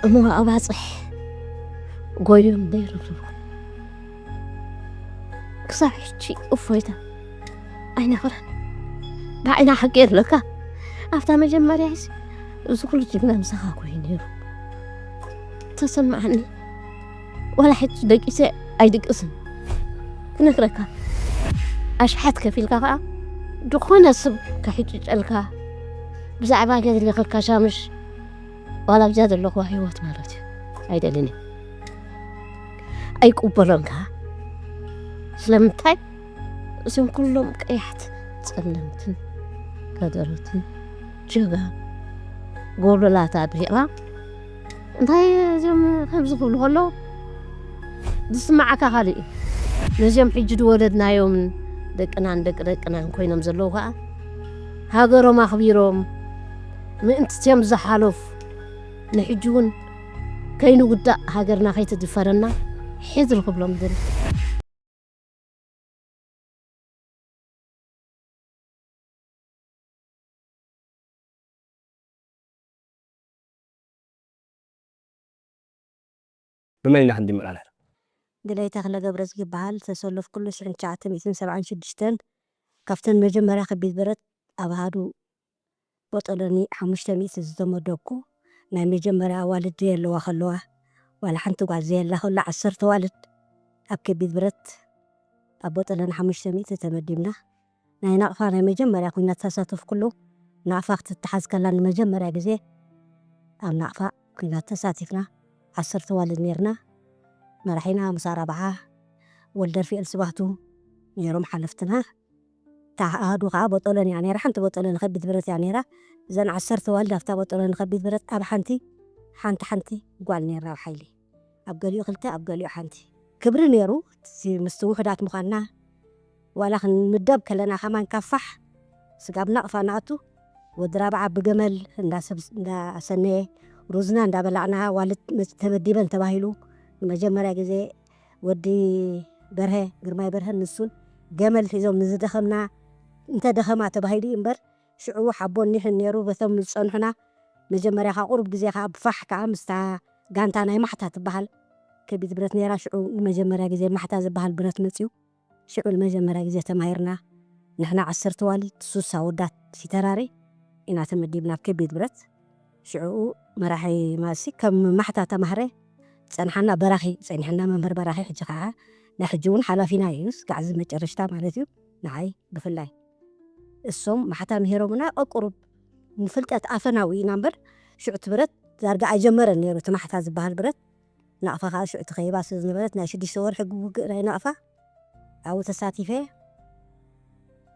እሞ ኣባፅሕ ጎዮም ዘይረኽቡ ክሳብ ሕጂ እፎይታ ኣይነኽረን። ብዓይና ሓቂ ኣለካ። ኣብታ መጀመርያ እዚ ኩሉ ጅግና ምሳኻ ኮይኑ ነይሩ ተሰማዓኒ። ዋላ ሕጂ ደቂሰ ኣይድቅስን ክነግረካ። ኣሽሓት ከፊልካ ከዓ ዝኾነ ስብ ከሕጭጨልካ ብዛዕባ ገድሊ ከካሻምሽ ዋላ ኣብዛ ዘለኹዋ ህይወት ማለት እዩ ኣይደልን እየ። ኣይቅበሎን ከዓ። ስለምንታይ? እዞም ኩሎም ቀያሕትን ጸለምትን ከደረትን ጀጋ ጎብለላት ኣድሪቕና እንታይ እዚኦም ከምዚ ክብሉ ከለዉ ዝስማዓካ ካልእ እዩ። ነዚኦም ሕጂ ዝወለድናዮምን ደቅናን ደቂ ደቅናን ኮይኖም ዘለዉ ከዓ ሃገሮም ኣኽቢሮም ምእንቲ እቲኦም ዝሓለፉ ንሕጂ እውን ከይንውዳእ ሃገርና ከይትድፈረና ሕዝር ክብሎም ዝደሊ። ብመን ኢና ክንጅምር ኣለና? ድለይ ተኽለ ገብረዝጊ ይበሃል። ዝተሰለፍኩሉ ሽሕን ትሽዓተ ሚእትን ሰብዓን ሽዱሽተን ካብተን መጀመርያ ከቢድ ብረት ኣብ ኣሃዱ ቦጦሎኒ ሓሙሽተ ሚእቲ ዝተመደብኩ ናይ መጀመርያ ኣዋልድ ዘየለዋ ከለዋ ዋላ ሓንቲ ጓል ዘየላ ከሎ ዓሰርተ ኣዋልድ ኣብ ከቢድ ብረት ኣብ ቦጦሎኒ ሓሙሽተ ሚእቲ ተመዲብና። ናይ ናቕፋ ናይ መጀመርያ ኲናት ተሳተፍኩሉ። ናቕፋ ክትተሓዝ ከላ ንመጀመርያ ግዜ ኣብ ናቕፋ ኲናት ተሳቲፍና። ዓሰርተ ኣዋልድ ነይርና። መራሒና ሙሳ ራብዓ፣ ወልደርፊኤል ስባህቱ ነይሮም ሓለፍትና። እታ ኣሃዱ ከዓ ቦጦሎን እያ ነይራ። ሓንቲ ቦጦሎን ከቢድ ብረት እያ ነይራ። እዘን ዓሰርተ ኣዋልድ ኣብታ ቦጦሎን ከቢድ ብረት ኣብ ሓንቲ ሓንቲ ሓንቲ ጓል ነይራ ኣብ ሓይሊ። ኣብ ገሊኡ ክልተ ኣብ ገሊኡ ሓንቲ። ክብሪ ነይሩ እቲ ምስቲ ውሑዳት ምዃንና። ዋላ ክንምደብ ከለና ከማን ካብ ፋሕ ስጋብ ናቕፋ ንኣቱ ወዲ ራብዓ ብገመል እንዳሰነየ ሩዝና እንዳበላዕና ኣዋልድ ተመዲበን ተባሂሉ ንመጀመርያ ግዜ ወዲ በርሀ ግርማይ በርሀን ንሱን ገመል ሒዞም ንዝደኸምና እንተ ደኸማ ተባሂሉ እዩ እምበር ሽዑ ሓቦን ኒሕን ነይሩ በቶም ዝጸንሑና መጀመርያ ከኣ ቁሩብ ግዜ ከኣ ብፋሕ ከኣ ምስታ ጋንታ ናይ ማሕታ ትበሃል ከቢድ ብረት ነይራ ሽዑ ንመጀመርያ ግዜ ማሕታ ዝበሃል ብረት መጽዩ ሽዑ ንመጀመርያ ግዜ ተማሂርና ንሕና ዓሰርተ ኣዋልድ ሱሳ ኣወዳት ፊተራሪ ኢና ተመዲብና ኣብ ከቢድ ብረት ሽዑ መራሒ ማሲ ከም ማሕታ ተማህረ ዝጸንሓና በራኺ ጸኒሕና መምህር በራኺ ሕጂ ከኣ ናይ ሕጂ እውን ሓላፊና እዩ ስጋዕ እዚ መጨረሽታ ማለት እዩ ንዓይ ብፍላይ እሶም ማሕታ ምሂሮምና ቀቁሩብ ንፍልጠት ኣፈናዊ ኢና እምበር ሽዑ እቲ ብረት ዳርጋ ኣይጀመረን ነይሩ እቲ ማሕታ ዝበሃል ብረት ናቕፋ ከዓ ሽዑ ተኸይባ ስለ ዝነበረት ናይ ሽዱሽተ ወርሒ ውግእ ናይ ናቕፋ ኣብኡ ተሳቲፈ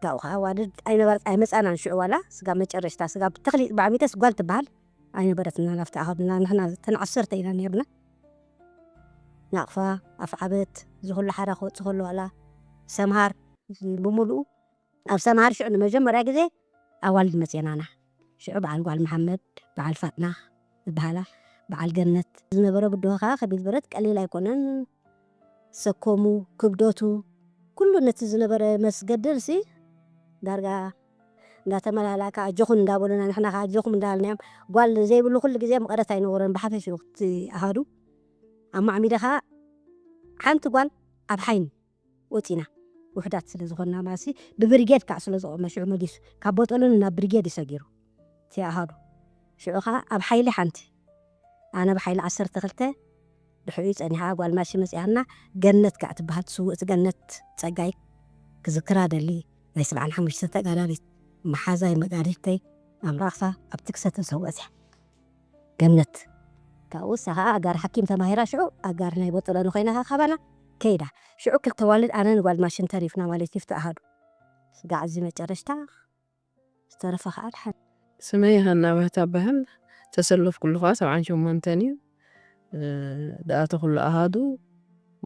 ካብኡ ከዓ ዋልድ ኣይነበረት ኣይመፃናን ሽዑ ዋላ ስጋ መጨረሽታ ስጋ ብተኽሊጥ ብዓሚተስ ጓል ትበሃል ኣይነበረትና ናብቲ ኣኸብና ንሕና ተን ዓሰርተ ኢና ነይርና ናቕፋ ኣፍዓበት ዝኹሉ ሓራ ክወፅእ ከሎ ዋላ ሰምሃር ብምሉኡ ኣብ ሰምሃር ሽዑ ንመጀመርያ ግዜ ኣዋልድ መፅናና ሽዑ በዓል ጓል መሓመድ በዓል ፋጥና ዝበሃላ በዓል ገነት ዝነበረ ብድሆ ከዓ ከቢድ ብረት ቀሊል ኣይኮነን ሰኮሙ ክብደቱ ኩሉ ነቲ ዝነበረ መስገደልሲ ዳርጋ እንዳተመላላካ ኣጆኹን እንዳበሉና ንሕና ከዓ ኣጆኹም እንዳልናዮም ጓል ዘይብሉ ኩሉ ግዜ መቐረት ኣይነበረን ብሓፈሽኡ እቲ ኣሃዱ ኣብ ማዕሚደ ከዓ ሓንቲ ጓል ኣብ ሓይኒ ወፂና ውሕዳት ስለ ዝኾንና ማሲ ብብሪጌድ ከዓ ስለ ዝቆመ ሽዑ መጊሱ ካብ ቦጠሎኒ ናብ ብሪጌድ እዩ ሰጊሩ እቲ ኣሃዱ ሽዑ ከዓ ኣብ ሓይሊ ሓንቲ ኣነ ብሓይሊ ዓሰርተ ክልተ ድሕሪኡ ፀኒሓ ጓል ማሺ መፂኣና ገነት ከዓ ትበሃል ስውእቲ ገነት ፀጋይ ክዝክራ ደሊ ናይ ሰብዓን ሓሙሽተ ተጋዳሊት መሓዛይ መጋድልተይ ኣምራኽታ ኣብቲ ክሰተ ሰውእት እያ ገነት ካብኡ እሳ ከዓ ኣጋር ሓኪም ተማሂራ ሽዑ ኣጋር ናይ ቦጠሎኒ ኮይና ከዓ ካባና ከይዳ ሽዑ ክልተ ዋልድ ኣነ ንጓል ማሽን ተሪፍና ማለት እዩ ፍትኣሃዱ ስጋዕ እዚ መጨረሽታ ዝተረፈ ከዓ ድሓን ስመይ ሃና ባህታ በሃል ተሰለፍኩሉ ከዓ ሰብዓን ሸሞንተን እዩ ዝኣተኹሉ ኣሃዱ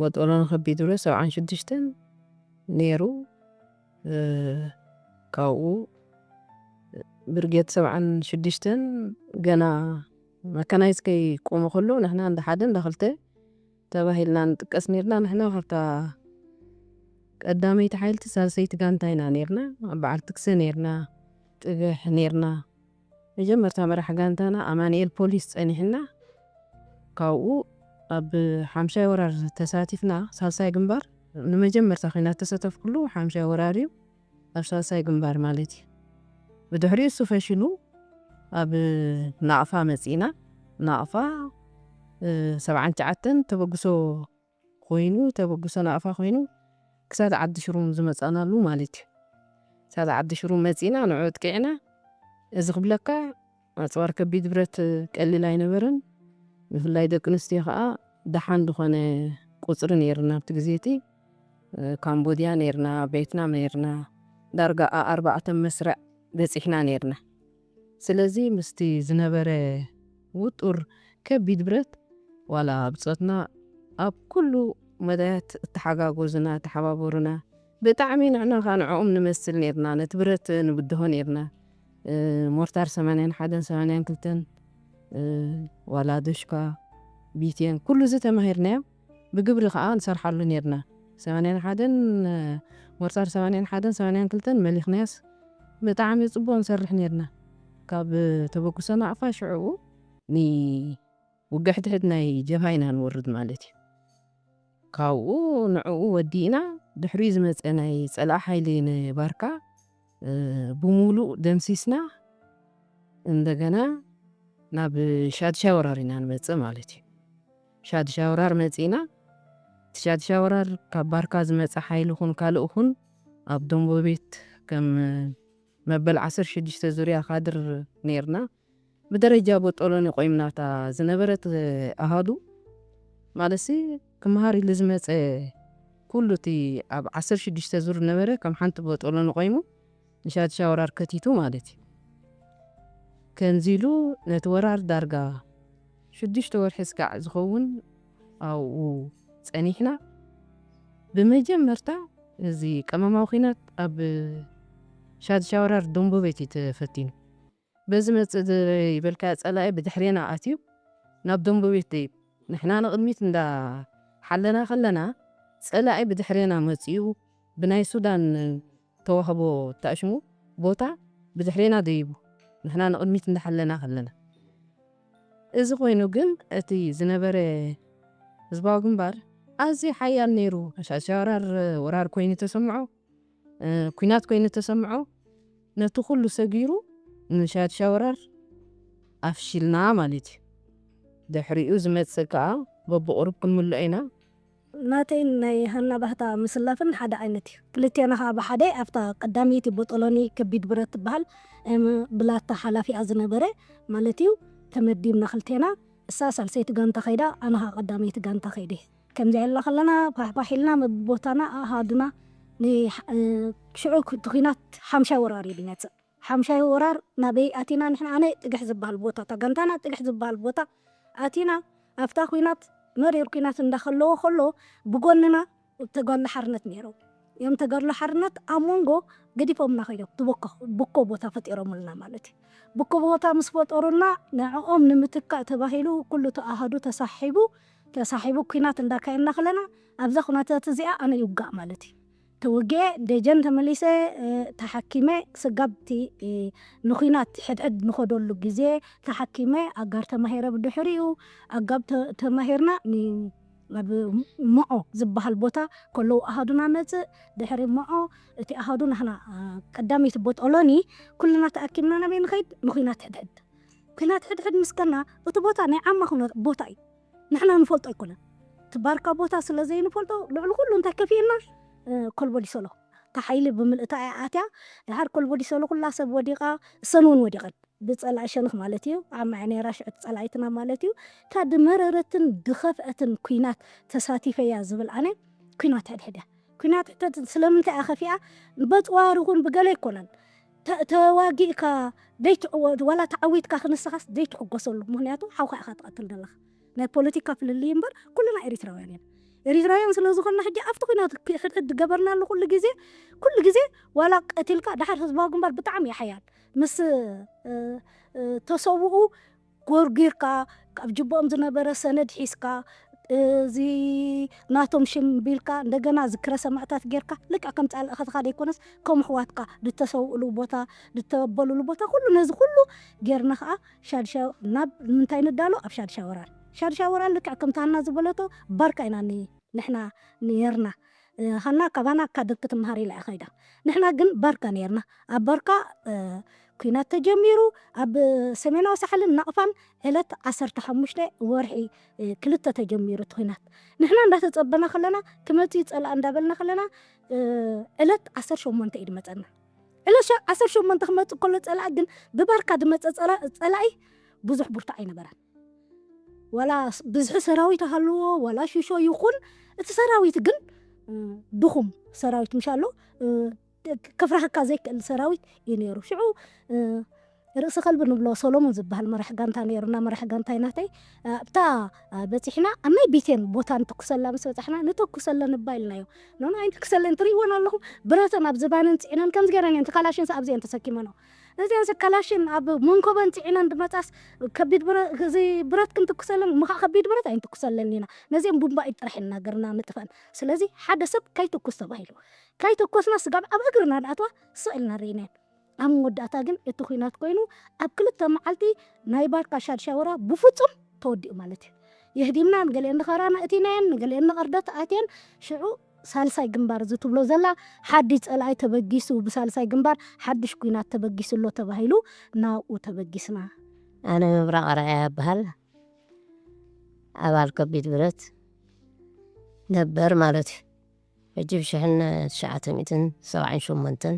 ቦጦሎኒ ከቢድ ብረት ሰብዓን ሽዱሽተን ነይሩ ካብኡ ብርጌድ ሰብዓን ሽዱሽተን ገና መካናይዝ ከይቆመ ከሎ ንሕና እንዳ ሓደ እንዳ ክልተ ተባሂልና ንጥቀስ ነይርና ንሕና ካብታ ቀዳመይቲ ሓይልቲ ሳልሰይቲ ጋንታ ኢና ነይርና ኣብ በዓል ትክሰ ነይርና ጥግሕ ነይርና መጀመርታ መራሕ ጋንታና ኣማንኤል ፖሊስ ጸኒሕና ካብኡ ኣብ ሓምሻይ ወራር ተሳቲፍና። ሳልሳይ ግንባር ንመጀመርታ ኲናት ተሳተፍኩሉ ሓምሻይ ወራር እዩ፣ ኣብ ሳልሳይ ግንባር ማለት እዩ። ብድሕሪኡ እሱ ፈሽሉ ኣብ ናቕፋ መጺእና። ናቕፋ ሰብዓን ትሽዓተን ተበግሶ ኮይኑ፣ ተበግሶ ናቕፋ ኮይኑ ክሳብ ዓዲ ሽሩም ዝመጻናሉ ማለት እዩ። ክሳብ ዓዲ ሽሩም መጺእና ንዑ ኣጥቂዕና። እዚ ክብለካ ኣጽዋር ከቢድ ብረት ቀሊል ኣይነበረን። ብፍላይ ደቂ ኣንስትዮ ከኣ ደሓን ዝኾነ ቁጽሪ ነይርና ኣብቲ ግዜ እቲ። ካምቦድያ ነይርና፣ ቬትናም ነይርና፣ ዳርጋ ኣርባዕተ መስርዕ በጺሕና ነይርና። ስለዚ ምስቲ ዝነበረ ውጡር ከቢድ ብረት ዋላ ብጾትና ኣብ ኩሉ መዳያት እተሓጋገዙና፣ እተሓባበሩና፣ ብጣዕሚ ንሕና ከኣ ንዕኦም ንመስል ነይርና። ነቲ ብረት ንብድሆ ነይርና። እ፣ ሞርታር ሰማንያን ሓደን ሰማንያን ክልተን፣ እ፣ ዋላ ዶሽካ፣ ቢቴን፣ ኩሉ እዚ ተማሂርናዮ። ብግብሪ ከኣ ንሰርሓሉ ነይርና። ሰማንያን ሓደን፣ እ፣ ሞርታር ሰማንያን ሓደን ሰማንያን ክልተን መሊኽናያስ ብጣዕሚ ጽቡቕ ንሰርሕ ነይርና። ካብ ተበግሶ ናቕፋ ሽዕኡ ንውግእ ሕድሕድ ናይ ጀብሃ ኢና ንወርድ ማለት እዩ። ካብኡ ንዕኡ ወዲእና፣ ድሕሪኡ ዝመጸ ናይ ጸላኢ ሓይሊ ንባርካ፣ እ፣ ብምሉእ ደምሲስና፣ እንደገና ናብ ሻድሻይ ወራር ኢና ንመጽእ ማለት እዩ። ሻድሻይ ወራር መጺእና። እቲ ሻድሻይ ወራር ካብ ባርካ ዝመጸ ሓይሊ ኹን ካልእ ኹን ኣብ ደንቦ ቤት ከም መበል ዓሰርተ ሽዱሽተ ዙርያ ካድር ነይርና። ብደረጃ ቦጦሎኒ ቆይምና እታ ዝነበረት ኣሃዱ ማለትሲ ክመሃር ኢሉ ዝመጸ ኩሉ እቲ ኣብ ዓሰርተ ሽዱሽተ ዙር ነበረ ከም ሓንቲ ቦጦሎኒ ቆይሙ ንሻድሻይ ወራር ከቲቱ ማለት እዩ። ከምዚ ኢሉ ነቲ ወራር ዳርጋ ሽዱሽተ ወርሒ ስጋዕ ዝኸውን ኣብኡ ጸኒሕና። ብመጀመርታ እዚ ቀመማዊ ኲናት ኣብ ሻድሻይ ወራር ደንቦ ቤት እዩ ተፈቲኑ። በዚ መጽእ ዝበልካዮ ጸላኢ ብድሕሬና ኣትዩ ናብ ደንቦ ቤት ደይቡ። ንሕና ንቕድሚት እንዳ ሓለና ከለና ጸላኢ ብድሕሬና መጺኡ ብናይ ሱዳን ተዋህቦ ተኣሽሙ ቦታ ብድሕሬና ደይቡ። ንሕና ንቕድሚት እንዳ ሓለና ከለና። እዚ ኮይኑ ግን እቲ ዝነበረ ህዝባዊ ግንባር ኣዝዩ ሓያል ነይሩ። ሻድሻይ ወራር፣ ወራር ኮይኑ ተሰምዖ፣ እ፣ ኲናት ኮይኑ ተሰምዖ። ነቲ ኩሉ ሰጊሩ ንሻድሻይ ወራር ኣፍሺልና ማለት እዩ። ድሕሪኡ ዝመጽእ ከኣ በብቑሩብ ክንምልኦ ኢና። ናተይን ናይ ሃና ባህታ ምስላፍን ሓደ ዓይነት እዩ። ክልቴና ከኣ ብሓደ ኣብታ ቀዳመይቲ ቦጦሎኒ ከቢድ ብረት ትበሃል፣ እም፣ ብላታ ሓላፊኣ ዝነበረ ማለት እዩ፣ ተመዲብና ክልቴና። እሳ ሳልሰይቲ ጋንታ ከይዳ፣ ኣነ ከኣ ቀዳመይቲ ጋንታ ከይደ። ከምዚ ኢልና ከለና ፋሕፋሕ ኢልና በብቦታና ኣሃዱና ን-፣ እ፣ ሽዑ እቲ ኲናት ሓምሻይ ወራር እዩ ዝመጽእ። ሓምሻይ ወራር ናበይ ኣቲና ንሕና? ኣነ ጥግሕ ዝበሃል ቦታ፣ እታ ጋንታና ጥግሕ ዝበሃል ቦታ ኣቲና። ኣብታ ኲናት፣ መሪር ኲናት እንዳከለዎ ከሎ ብጎንና ተጋድሎ ሓርነት ነይሮም እዮም። ተጋድሎ ሓርነት ኣብ መንጎ ገዲፎምና ከይዶም፣ እቲ ቦኮ፣ ብኮ ቦታ ፈጢሮምልና ማለት እዩ። ብኮ ቦታ ምስ ፈጠሩልና ንዕኦም ንምትካእ ተባሂሉ ኩሉ እቲ ኣሃዱ ተሳሒቡ፣ ተሳሒቡ ኲናት እንዳካየድና ከለና ኣብዛ ኩነታት እዚኣ ኣነ ይውጋእ ማለት እዩ። ተወጊኤ ደጀን ተመሊሰ፣ እ፣ ተሓኪመ፣ ስጋብ እቲ፣ እ፣ ንኹናት ሕድሕድ ንኸደሉ ግዜ ተሓኪመ፣ ኣጋር ተማሂረ፣ ብድሕሪኡ ኣጋብ ተ-፣ ተማሂርና ን-፣ ኣብ ምዖ ዝበሃል ቦታ ከለዉ ኣሃዱና መጽእ። ድሕሪ ምዖ እቲ ኣሃዱ ናህና፣ እ፣ ቀዳመይቲ ቦጦሎኒ ኩልና ተኣኪብና ናበይ ንኸይድ? ንኹናት ሕድሕድ። ኩናት ሕድሕድ ምስ ከና እቲ ቦታ ናይ ዓማ ኩነ-፣ ቦታ እዩ። ንሕና ንፈልጦ ኣይኮነን። እቲ ባርካ ቦታ ስለ ዘይንፈልጦ፣ ልዕሊ ኩሉ እንታይ ከፊእና? እ፣ ኮልቦ ዲሶሎ። እታ ሓይሊ ብምልእታ እያ ኣትያ። ድሓር ኮልቦ ዲሶሎ ኩላ ሰብ ወዲቓ፣ እሰን እውን ወዲቐን። ብጸላኢ ሸነኽ ማለት እዩ። ዓማ እያ ነይራ ሽዑ እቲ ጸላኢትና ማለት እዩ። እታ ድመረረትን ድኸፍአትን ኲናት ተሳቲፈያ ዝብል ኣነ ኲናት ሕድሕድ እያ። ኲናት ሕድሕድ ስለምንታይ እያ ከፊኣ? በጽዋር ይኹን ብገለ ኣይኮነን። ተ-፣ ተዋጊእካ ዘይትዕወ-፣ ዋላ ተዓዊትካ ክንስኻስ ዘይትሕጎሰሉ። ምኽንያቱ ሓውካ ኢኻ ትቐትል ዘለኻ። ናይ ፖለቲካ ፍልልይ እምበር ኩልና ኤሪትራውያን ኢና። ኤሪትራውያን ስለ ዝኾንና ሕጂ ኣብቲ ኲናት ክ-፣ ሕድሕድ ዝገበርናሉ ኩሉ ግዜ፣ ኩሉ ግዜ ዋላ ቀቲልካ፣ ደሓር ህዝባዊ ግንባር ብጣዕሚ እዩ ሓያል። ምስ፣ እ፣ እ፣ ተሰውኡ ጎርጊርካ፣ ካብ ጅቦኦም ዝነበረ ሰነድ ሒዝካ፣ እዚ ናቶም ሽም ቢልካ፣ እንደገና ዝክረ ሰማእታት ጌርካ፣ ልክዕ ከም ጻልእኸትኻ ዘይኮነስ፣ ከም ኣሕዋትካ ዝተሰውእሉ ቦታ፣ ዝተበሉሉ ቦታ፣ ኩሉ ነዚ ኩሉ ጌርና ኸኣ ሻድሻ-፣ ናብ ምንታይ ንዳሎ? ኣብ ሻድሻ ወራር። ሻድሻ ወራር ልክዕ ከምቲ ሃና ዝበለቶ ባርካ ኢና ኒ-፣ ንሕና ነርና። እ፣ ሃና ካብ ሃና ካደግ ክትመሃር ኢላ እያ ከይዳ። ንሕና ግን ባርካ ነርና። ኣብ ባርካ፣ እ፣ ኲናት ተጀሚሩ፣ ኣብ ሰሜናዊ ሳሕልን ናቕፋን ዕለት ዓሰርተ ሓሙሽተ ወርሒ፣ እ፣ ክልተ ተጀሚሩ እቲ ኲናት። ንሕና እንዳተጸበና ከለና፣ ክመጽእ ጸላእ እንዳበልና ከለና፣ እ፣ ዕለት ዓሰርተ ሸሞንተ እዩ ዝመጸና። ዕለት ሸ-፣ ዓሰርተ ሸሞንተ ክመጽእ ከሎ ጸላእ ግን ብባርካ ዝመጸ ጸላ-፣ ጸላኢ ብዙሕ ብርቱዕ ኣይነበረን። ዋላ ስ-፣ ብዝሒ ሰራዊት ሃልዎ፣ ዋላ ሽሾ ይኹን፣ እቲ ሰራዊት ግን፣ እ፣ ድኹም ሰራዊት ምሻሎ፣ እ፣ ክፍራህካ ዘይክእል ሰራዊት እዩ ነይሩ። ሽዑ፣ እ፣ ርእሲ ከልቢ ንብሎ ሰሎሞን ዝበሃል መራሕ ጋንታ ነይሩና። መራሕ ጋንታይ ናተይ፣ እ፣ ኣብታ፣ እ፣ በጺሕና ኣብ ናይ ቢቴን ቦታ ንትኩሰላ ምስ በጻሕና፣ "ንተኩሰለን" እባ ኢልናዮ። "ኖኖ፣ ኣይንትኩሰለን፣ ትርእይወን ኣለኹም፣ ብረተን ኣብ ዝባነን ጽዒነን ከምዚ ገይረን እየን፣ እቲ ካላሽንስ ኣብዚ እየን ተሰኪመንኦ። እዚኣንስ ካላሽን ኣብ መንኮበን ጽዒነን ድመጻስ ከቢድ ብረ-፣ እዚ ብረት ክንትኩሰለን፣ ምኻዕ ከቢድ ብረት ኣይንትኩሰለን ኢና። ነዚአን ቡምባ ኢድ ጥራሕ ኢና ገርና ንጥፈን። ስለዚ ሓደ ሰብ ካይትኩስ ተባሂሉ። ካይተኮስና ስጋብ ኣብ እግርና ንኣትዋ ስቕ ኢልና ርኢናየን። ኣብ መወዳእታ ግን እቲ ኲናት ኮይኑ ኣብ ክልተ መዓልቲ ናይ ባርካ ሻድሻ ወራር ብፍጹም ተወዲኡ ማለት እዩ። የህዲምና፣ ንገሊአን ንኸራና እቲናየን፣ ንገሊአን ንቐርደት ኣትየን። ሽዑ ሳልሳይ ግንባር እዚ ትብሎ ዘላ ሓድሽ ጸላኢ ተበጊሱ፣ ብሳልሳይ ግንባር ሓድሽ ኲናት ተበጊሱ ኣሎ ተባሂሉ ናብኡ ተበጊስና። ኣነ ምብራቕ ኣርኣያ እበሃል። ኣባል ከቢድ ብረት ነበር ማለት እዩ። ሕጂ ብሽሕን ትሽዓተ ሚእትን ሰብዓን ሸሞንተን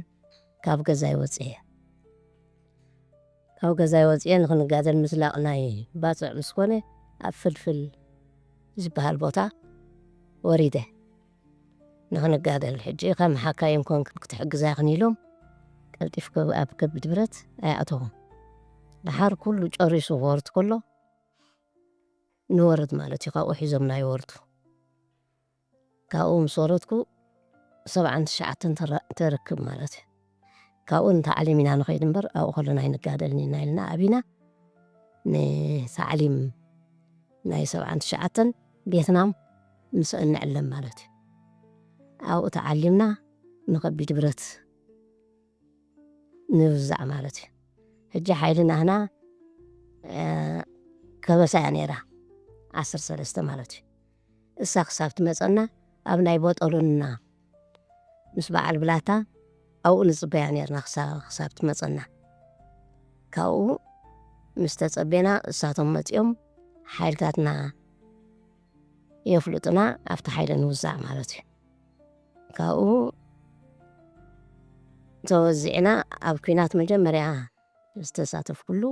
ካብ ገዛይ ወጽየ። ካብ ገዛይ ወጽየ ንኽንጋደል ምዝላቕ ናይ ባጽዕ ምስ ኮነ፣ ኣብ ፍልፍል ዝበሃል ቦታ ወሪደ ንኽንጋደል። ሕጂ ከም ሓካይም ኮንክ ክትሕግዛ ኢኽን ኢሎም ቀልጢፍኪ ኣብ ከቢድ ብረት ኣይኣተኹን። ደሓር ኩሉ ጨሪሱ ክወርድ ከሎ ንወርድ ማለት እዩ። ካብኡ ሒዞምና ይወርዱ። ካብኡ ምስ ወረድኩ ሰብዓን ትሽዓተን ተረ-፣ ተረክብ ማለት እዩ። ካብኡ ንታዕሊም ኢና ንኸይድ እምበር ኣብኡ ከለና ኣይንጋደልን ኢና ኢልና ኣቢና ንታዕሊም ናይ ሰብዓን ትሽዓተን ቬትናም ምስአን ንዕለም ማለት እዩ። ኣብኡ ተዓሊምና ንኸቢድ ብረት ንውዛዕ ማለት እዩ። ሕጂ ሓይሊ ናህና፣ እ፣ ከበሳ እያ ነይራ፣ ዓሰርተ ሰለስተ ማለት እዩ። እሳ ክሳብ ትመጸና ኣብ ናይ ቦጦሎንና ምስ በዓል ብላታ ኣብኡ ንጽበያ ነይርና ክሳ-፣ ክሳብ ትመጸና። ካብኡ ምስ ተጸቤና እሳቶም መጺኦም ሓይልታትና የፍልጡና፣ ኣብቲ ሓይሊ ንውዛዕ ማለት እዩ። ካብኡ ተወዚዕና ኣብ ኲናት መጀመርያ ዝተሳተፍኩሉ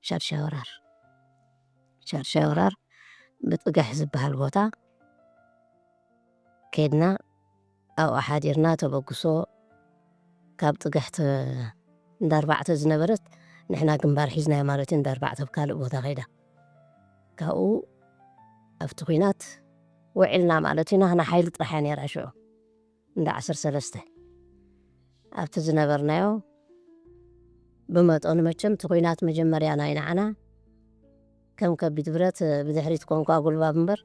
ሻድሻይ ወራር። ሻድሻይ ወራር ብጥገሕ ዝበሃል ቦታ ከድና ኣብኡ ሓዲርና ተበግሶ ካብ ጥገሕ ተ-፣ እንዳ ኣርባዕተ ዝነበረት ንሕና ግንባር ሒዝናዮ ማለት እዩ። እንዳ ኣርባዕተ ኣብ ካልእ ቦታ ከይዳ ካብኡ ኣብቲ ኲናት ውዒልና ማለት እዩ። ናህና ሓይሊ ጥራሕ እያ ነይራ ሽዑ እንዳ ዓሰርተ ሰለስተ ኣብቲ ዝነበርናዮ ብመጠኑ መቸም እቲ ኲናት መጀመርያ ናይ ንዓና ከም ከቢድ ብረት ብድሕሪት ኮንኳ ጉልባብ እምበር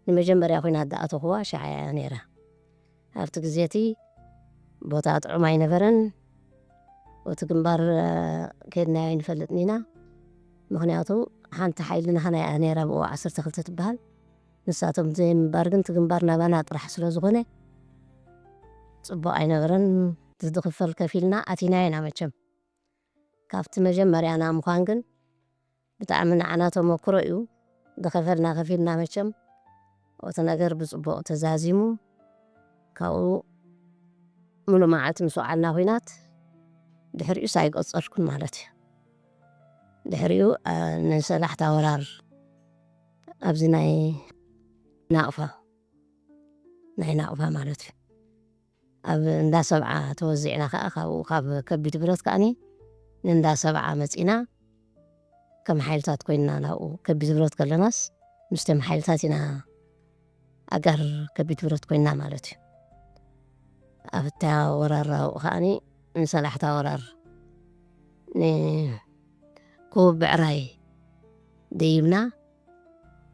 ንመጀመርያ ኲናት ዝኣተኽዋ ሽዓ እያ ነይራ። ኣብቲ ግዜ እቲ ቦታ ጥዑም ኣይነበረን። እቲ ግንባር፣ እ፣ ከድናዮ ኣይንፈልጥን ኢና። ምኽንያቱ ሓንቲ ሓይሊ ናህና እያ ነይራ ብኡ ዓሰርተ ክልተ ትበሃል። ንሳቶም ዘይምባር ግን እቲ ግንባር ናባና ጥራሕ ስለ ዝኾነ ጽቡቕ ኣይነበረን። ዝኽፈል ከፊልና ኣቲናዮ ኢና መቸም። ካብቲ መጀመርያና ምዃን ግን ብጣዕሚ ንዓና ተመክሮ እዩ። ዝኸፈልና ከፊልና መቸም እቲ ነገር ብጽቡቕ ተዛዚሙ ካብኡ ምሉእ መዓልቲ ምስ ወዓልና ኲናት ድሕሪኡስ ኣይቀጸልኩን ማለት እዩ። ድሕሪኡ፣ አ፣ ንሰላሕታ ወራር ኣብዚ ናይ ናቕፋ፣ ናይ ናቕፋ ማለት እዩ። ኣብ እንዳ ሰብዓ ተወዚዕና ከኣ ካብኡ ካብ ከቢድ ብረት ከኣኒ ንእንዳ ሰብዓ መጺና ከም ሓይልታት ኮይንና ናብኡ ከቢድ ብረት ከለናስ ምስቶም ሓይልታት ኢና ኣጋር ከቢድ ብረት ኮይንና ማለት እዩ። ኣብታ ወራር ኣብኡ ከኣኒ ንሰላሕታ ወራር ንክቡብ ብዕራይ ደይብና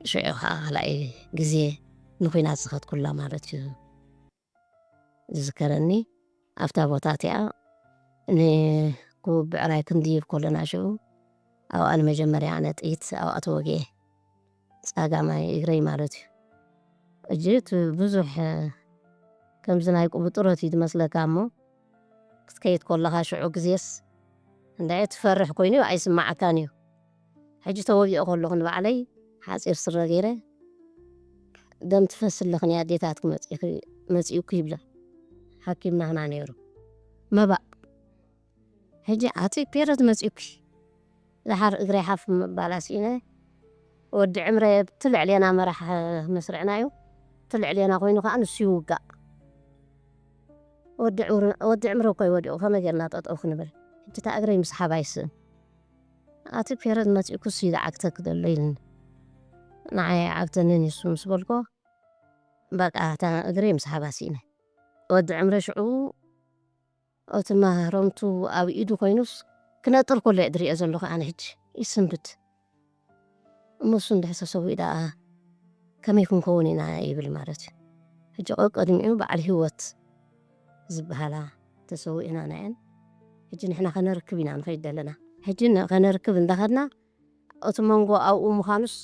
ሽዑ ከኣ ካልኣይ ግዜ ንኹናት ዝኸድኩላ ማለት እዩ። ዝዝከረኒ ኣብታ ቦታ እቲኣ ንክቡብ ብዕራይ ክንድይብ ከለና ሽዑ ኣብኣ ንመጀመርያ ኣነ ጥይት ኣብኣ ተወግኤ። ጸጋማይ እግረይ ማለት እዩ። ሕጂ እቲ ብዙሕ ከምዚ ናይ ቁብጥሮት እዩ ዝመስለካ እሞ ክትከይድ ከለኻ ሽዑ ግዜስ እንድዒ ትፈርሕ ኮይኑ ኣይስማዓካን እዩ። ሕጂ ተወጊኦ ከለኹ ንባዕለይ ሓጺር ስረ ገይረ፣ "ደም ትፈስለኽን እያ ኣዴታትኪ መጺእኺ-፣ መጺኡኪ" ይብላ ሓኪምና ህና ነይሩ። መባእ ሕጂ ኣቲ ፔረድ መጺኡኪ፣ ደሓር እግረይ ሓፍ ምባላ ስኢነ፣ ወዲ ዕምረ ኣብቲ ልዕሌና መራሕ መስርዕናዮ፣ እቲ ልዕሌና ኮይኑ ከኣ ንሱ ይውጋእ። ወዲ ዕምረ፣ ወዲ ዕምረ እኮ እዩ ወዲቑ፣ ከመይ ጌርና ጠጠው ክንብል? ሕጂ እታ እግረይ ምስሓብ ኣይስእን። ኣቲ ፔረድ መጺኡኪ እሱ እዩ ዝዓግተኪ ዘሎ ኢልኒ። ንዓይ ኣይዓግተንን እዩ እሱ ምስ በልኮ፣ በቃ እታ እግረይ ምስሓባ ስኢነ። ወዲ ዕምረ ሽዑ እቲ ማህረምቱ ኣብ ኢዱ ኮይኑስ ክነጥር ከሎ እየ ዝሪኦ ዘለኹ ኣነ። ሕጂ ይስንብድ እሞ እሱ እንድሕር ተሰዊኡ ደኣ ከመይ ክንከውን ኢና ይብል ማለት እዩ። ሕጂ ቀቀድሚኡ በዓል ህይወት ዝበሃላ ተሰዊእና ናየን። ሕጂ ንሕና ከነርክብ ኢና ንኸይድ ዘለና። ሕጂ ን-፣ ከነርክብ እንዳኸድና እቲ መንጎ ኣብኡ ምዃኑስ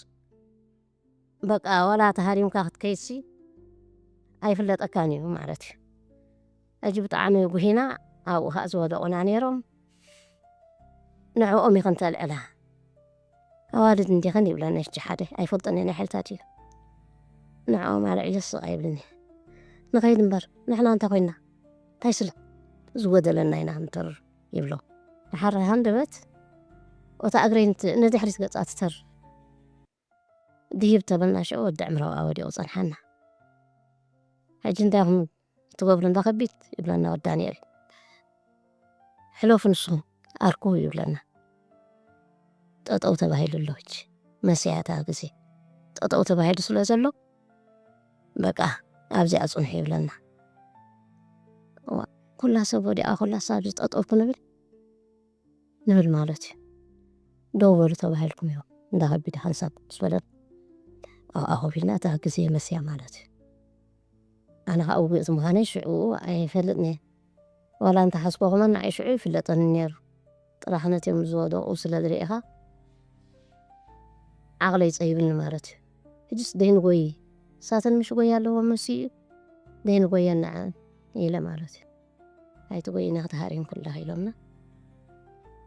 በቃ ዋላ ተሃሪምካ ክትከይድሲ ኣይፍለጠካን እዩ ማለት እዩ። ሕጂ ብጣዕሚ ጉሂና ኣብኡ ኸዓ ዝወደቑና ነይሮም። ንዕኦም ኢኽን ተልዕላ። ኣዋልድ እንዲኽን ይብለና ሕጂ ሓደ፣ ኣይፈልጦን እየ ናይ ሓይልታት እዩ። ንዕኦም ኣልዒለ ስቕ ኣይብልን እየ። ንኸይድ እምበር፣ ንሕና እንታይ ኮይንና? እንታይ ስለ ዝጎደለና ኢና ክንተርር ይብሎ። ድሓር ሃንደበት፣ እታ እግረይ ንት-፣ ንድሕሪት ገጻ ትተር ድሂብ ተበልና ሽዑ ወዲ ዕምረው ኣወዲቑ ጸንሓና። ሕጂ እንታይ ኢኹም እትገብሩ እንዳ ከቢድ ይብለና ወዲ ዳንኤል። ሕለፉ ንስኹም ኣርክቡ ይብለና። ጠጠው ተባሂሉ ኣሎ ሕጂ። መስያ እታ ግዜ ጠጠው ተባሂሉ ስለ ዘሎ፣ በቃ ኣብዚኣ ጽንሑ ይብለና። እዋ፣ ኩላ ሰብ ወዲኣ፣ ኩላ ሰብ ኣብዚ ጠጠው ክንብል ንብል ማለት እዩ። ደው በሉ ተባሂልኩም እዮም እንዳ ከቢድ ሓንሳብ ምስ በለ፣ ኣብኣ ኮፍ ኢልና እታ ግዜ መስያ ማለት እዩ። ኣነ ኸዓ ውግእ ምዃነይ ሽዑ ኣይፈልጥን እየ። ዋላ እንተ ሓስቦ ከማን ንዓይ ሽዑ ይፍለጠኒ ነይሩ። ጥራሕ ነቲኦም ዝወደቑ ስለ ዝርእኻ ዓቕለይ ጸይብኒ ማለት እዩ። ሕጅስ ደይንጎይ፣ እሳተን ምሽ ጎይ ኣለዎ መሲኡ፣ ደይንጎየን ንዐን ኢለ ማለት እዩ። ኣይትጎይና ክትሃርም ኩላ ኢሎምና።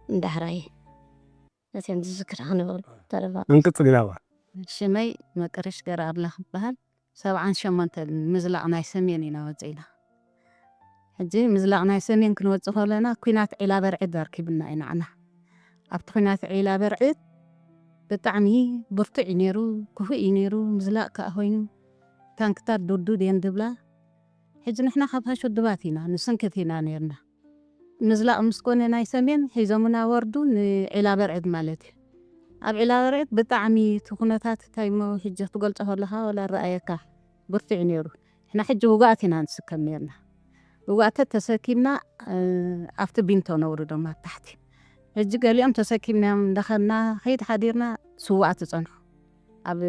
እንዳሕራይ ነቲኦም ዝዝክር ክንብል ተረፋ። እንቅጽል ኢና እባ። ሽመይ መቀረሽ ገረኣምላኽ ይበሃል። ሰብዓን ሸሞንተን ምዝላቕ ናይ ሰሜን ኢና ወጺእና። ሕጂ ምዝላቕ ናይ ሰሜን ክንወጽእ ከለና ኲናት ዒላ በርዕድ ኣርኪብና እዩ ንዓና። ኣብቲ ኲናት ዒላ በርዕድ ብጣዕሚ ብርቱዕ እዩ ነይሩ፣ ክፉእ እዩ ነይሩ፣ ምዝላቕ ከኣ ኮይኑ ታንክታት ዱዱድ እየን ዝብላ። ሕጂ ንሕና ካብ ሃሽ ውድባት ኢና፣ ንስንክት ኢና ነይርና። ምዝላቕ ምስ ኮነ ናይ ሰሜን ሒዞምና ወርዱ ንዒላ በርዕድ ማለት እዩ። ኣብ ዒላ በርዕድ ብጣዕሚ እቲ ኩነታት እንታይ እሞ ሕጂ ክትገልጾ ከለኻ ወላ ረኣየካ ብርቱዕ እዩ ነይሩ። ንሕና ሕጂ ውግኣት ኢና ንስከም ነይርና። ውግኣት ተሰኪምና፣ እ፣ ኣብቲ ቢንቶ ነውርዶም ኣብ ታሕቲ። ሕጂ ገሊኦም ተሰኪምናዮም እንዳኸድና ከይድ ሓዲርና ስውኣት ዝጸንሑ ኣብ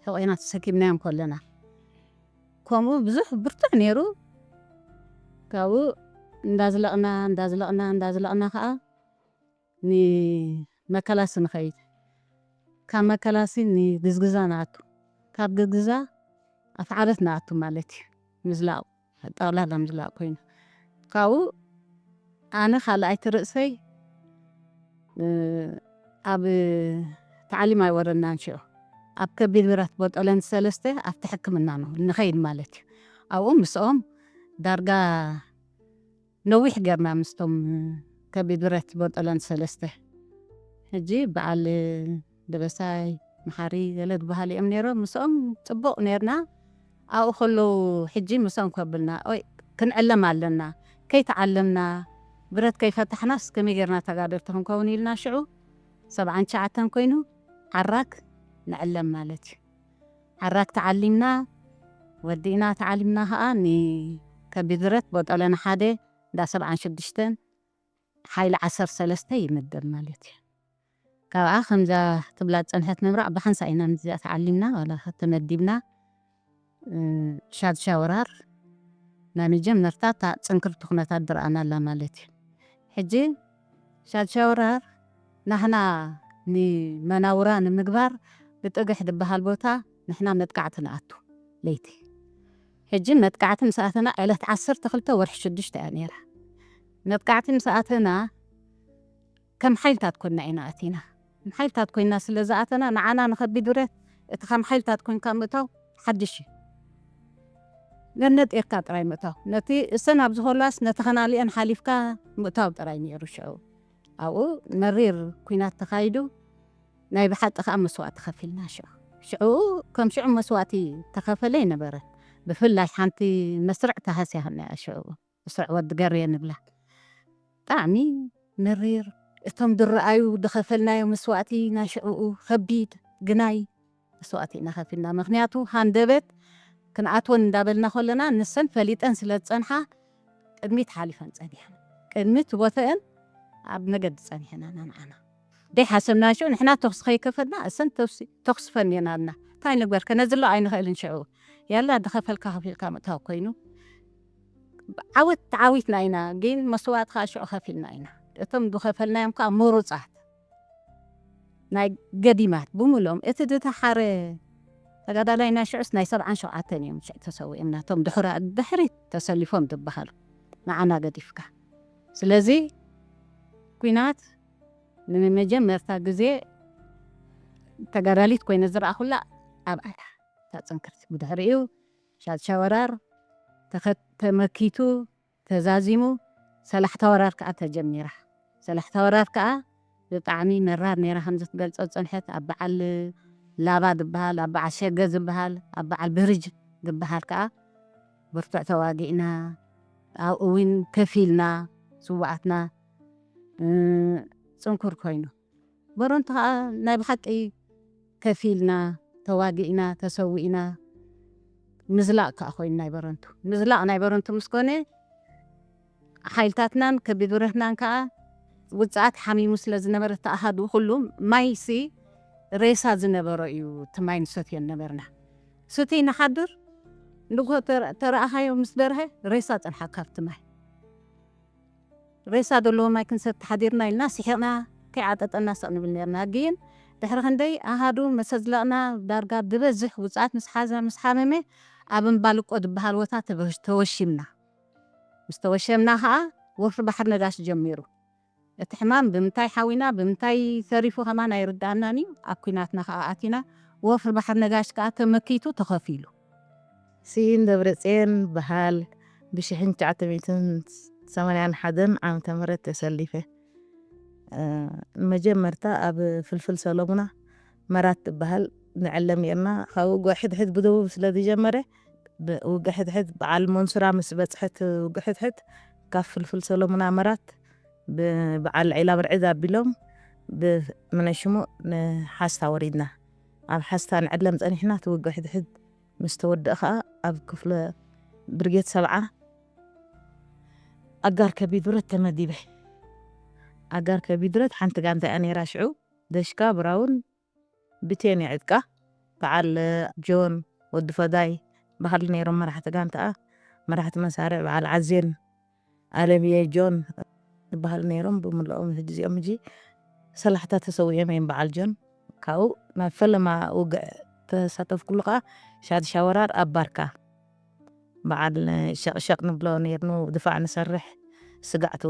ሕቖና ተሰኪምናዮም ከለና። ከምኡ ብዙሕ ብርቱዕ ነይሩ። ካብኡ እንዳዝለቕና፣ እንዳዝለቕና፣ እንዳዝለቕና ከኣ ንመከላሲ ንኸይድ። ካብ መከላሲ ንግዝግዛ ንኣቱ። ካብ ግዝግዛ ኣፍዓበት ንኣቱ ማለት እዩ። ምዝላቕ፣ ጠቕላላ ምዝላቕ ኮይኑ። ካብኡ ኣነ ካልኣይቲ ርእሰይ፣ እ፣ ኣብ ተዓሊም ኣይወረድናን ሽዑ። ኣብ ከቢድ ብረት ቦጦለን ሰለስተ ኣብቲ ሕክምና ነው ንኸይድ ማለት እዩ። ኣብኡ ምስኦም ዳርጋ ነዊሕ ጌርና ምስቶም ከቢድ ብረት ቦጦለን ሰለስተ። ሕጂ በዓል ደበሳይ፣ መሓሪ ገለ ዝበሃሉ እዮም ነይሮም። ምስኦም ጽቡቕ ነይርና። ኣብኡ ከለዉ ሕጂ ምስኦም ከብልና፣ ኦይ፣ ክንዕለም ኣለና። ከይተዓለምና፣ ብረት ከይፈታሕናስ ከመይ ጌርና ተጋደልቲ ክንከውን ኢልና ሽዑ ሰብዓን ትሽዓተን ኮይኑ ዓራክ ንዕለም ማለት እዩ። ዓራክ ተዓሊምና፣ ወዲእና ተዓሊምና ኸኣ ንከቢድ ብረት ቦጦለን ሓደ እንዳ ሰብዓን ሽዱሽተን ሓይሊ ዓሰርተ ሰለስተ ይምደብ ማለት እዩ። ካብኣ ከምዛ ትብላ ዝጸንሐት ምብራቕ ብሓንሳእ ኢና ምስዚኣ ተዓሊምና፣ ዋላ ተመዲብና፣ እ፣ ሻድሻ ወራር ናይ መጀመርታ እታ ጽንክርቲ ኩነታት ዝረኣናላ ማለት እዩ። ሕጂ ሻድሻ ወራር ናህና ንመናውራ ንምግባር ብጥግሕ ዝበሃል ቦታ ንሕና መጥቃዕቲ ንኣቱ ለይቲ። ሕጂ መጥቃዕቲ ምስ ኣተና ዕለት ዓሰርተ ክልተ ወርሒ ሽዱሽተ እያ ነይራ። መጥቃዕቲ ምስ ኣተና ከም ሓይልታት ኮንና ኢና ኣቲና። ከም ሓይልታት ኮይና ስለ ዝኣተና ንዓና ንኸቢድ ብረት እቲ ከም ሓይልታት ኮንካ ምእታው ሓድሽ እዩ። ገነጢርካ ጥራይ ምእታው። ነቲ እሰን ኣብ ዝኾላስ ነቲ ከናሊአን ሓሊፍካ ምእታው ጥራይ ነይሩ ሽዑ። ኣብኡ መሪር ኲናት ተኻይዱ ናይ ብሓቂ ከኣ መስዋእቲ ከፊልና ሽዑ። ሽዑ ከም ሽዑ መስዋእቲ ተኸፈለ ኣይነበረ። ብፍላይ ሓንቲ መስርዕ ተሃስያ ኸና ሽዑ። መስርዕ ወዲ ገርየ ንብላ። ብጣዕሚ መሪር። እቶም ዝረኣዩ ዝኸፈልናዮ መስዋእቲ ናይ ሽዕኡ ከቢድ ግናይ መስዋእቲ ኢና ከፊልና። ምኽንያቱ ሃንደበት ክንኣትወን እንዳበልና ከለና ንሰን ፈሊጠን ስለ ዝጸንሓ ቅድሚት ሓሊፈን ጸኒሐን። ቅድሚት ቦተአን ኣብ መገዲ ጸኒሐን ኣና ንዓና። ደይ ሓሰብና ሽዑ ንሕና ተኹሲ ከይከፈትና እሰን ተኹሲ ፈንየናልና። እንታይ ንግበር ከነዝሎ ኣይንኽእልን ሽዑ። ያላ ዝኸፈልካ ከፊልካ ምእታው ኮይኑ ዓወት ተዓዊትና ኢና፣ ግን መስዋእቲ ከዓ ሽዑ ከፊልና ኢና። እቶም ዝኸፈልናዮም ከዓ ምሩፃት ናይ ገዲማት ብምሎም እቲ ዝተሓረ ተጋዳላይ ናይ ሽዑስ ናይ ሰብዓን ሸውዓተን እዮም ሽዑ ተሰዊኦም ናቶም ድሕራ ድሕሪት ተሰሊፎም ዝበሃሉ ንዓና ገዲፍካ። ስለዚ ኲናት ንመጀመርታ ግዜ ተጋዳሊት ኮይነ ዝረኣኹላ ኣብ ኣያ እታ ፅንክርቲ ብድሕሪኡ ሻድሻ ወራር ተኸ- ተመኪቱ ተዛዚሙ ሰላሕታ ወራር ከዓ ተጀሚራ። ሰላሕታ ወራር ከዓ ብጣዕሚ መራር ነይራ ከምዚ ትገልፆ ዝፀንሐት ኣብ በዓል ላባ ዝበሃል ኣብ በዓል ሸገ ዝበሃል ኣብ በዓል ብርጅ ዝበሃል ከዓ ብርቱዕ ተዋጊእና ኣብኡ እውን ከፊልና ስዋኣትና እ፣ ፅንኩር ኮይኑ በረንቱ ከዓ ናይ ብሓቂ ከፊልና ተዋጊእና ተሰዊእና ምዝላቕ ከዓ ኮይኑ ናይ በረንቱ ምዝላቕ ናይ በረንቱ ምስ ኮነ ሓይልታትናን ከቢድ ብረትናን ከዓ ውፅኣት ሓሚሙ ስለ ዝነበረ ተኣሃዱ ኩሉ ማይሲ ሬሳ ዝነበሮ እዩ እቲ ማይ ንሰትዮ ነበርና ስቲ ንሓድር ንጎ ተረኣኻዮ ምስ ደርሀ ሬሳ ፀንሓካ ኣብቲ ማይ ሬሳ ዘለዎ ማይ ክንሰቲ ሓዲርና ኢልና ስሒቕና ከይዓጠጠና ስቕ ንብል ነርና ግን ድሕሪ ክንደይ ኣሃዱ መሰዝለቕና ዳርጋ ብበዝሕ ውፅኣት ምስ ሓዘ ምስ ሓመመ ኣብ እምባልቆ ዝበሃል ቦታ ተወሽምና ምስ ተወሸምና ከዓ ወፍሪ ባሕር ነጋሽ ጀሚሩ እቲ ሕማም ብምንታይ ሓዊና ብምንታይ ተሪፉ ከማን ኣይርድኣናን እዩ ኣብ ኩናትና ከዓ ኣቲና ወፍሪ ባሕር ነጋሽ ከዓ ተመኪቱ ተኸፊሉ ስሂን ደብረፅየን በሃል ብሽሕን ትሽዓተ ሚእትን ሰማንያን ሓደን ዓመተ ምህረት ተሰሊፈ። መጀመርታ ኣብ ፍልፍል ሰሎሙና መራት ትበሃል ንዕለ ነርና። ካብ ውግእ ሕድሕድ ብደቡብ ስለ ዝጀመረ ውግእ ሕድሕድ በዓል መንሱራ ምስ በፅሐት ውግእ ሕድሕድ ካብ ፍልፍል ሰሎሙና መራት ብበዓል ዒላ ብርዕድ ኣቢሎም ብመነሽሙ ንሓስታ ወሪድና። ኣብ ሓስታ ንዕለም ፀኒሕና እቲ ውግእ ሕድሕድ ምስ ተወደአ ከዓ ኣብ ክፍለ ብርጌድ ሰብዓ ኣጋር ከቢድ ብረት ተመዲበ። ኣጋር ከቢድ ብረት ሓንቲ ጋንታ እያ ነይራ ሽዑ ደሽካ ብራውን ብቴን እያ ዕጥቃ በዓል ጆን ወዲ ፈዳይ በሃሊ ነይሮም መራሕቲ ጋንታኣ መራሕቲ መሳርዕ በዓል ዓዜን ኣለምየ ጆን ዝበሃሉ ነይሮም ብምልኦም ሕጂ እዚኦም ሕጂ ሰላሕታ ተሰዊኦም እዮም በዓል ጆን ካብኡ ናብ ፈለማ ውግዕ ተሳተፍኩሉ ከዓ ሻድሻ ወራር ኣብ ባርካ በዓል ሸቕሸቕ ንብሎ ነይርኑ ድፋዕ ንሰርሕ ስጋዕቲ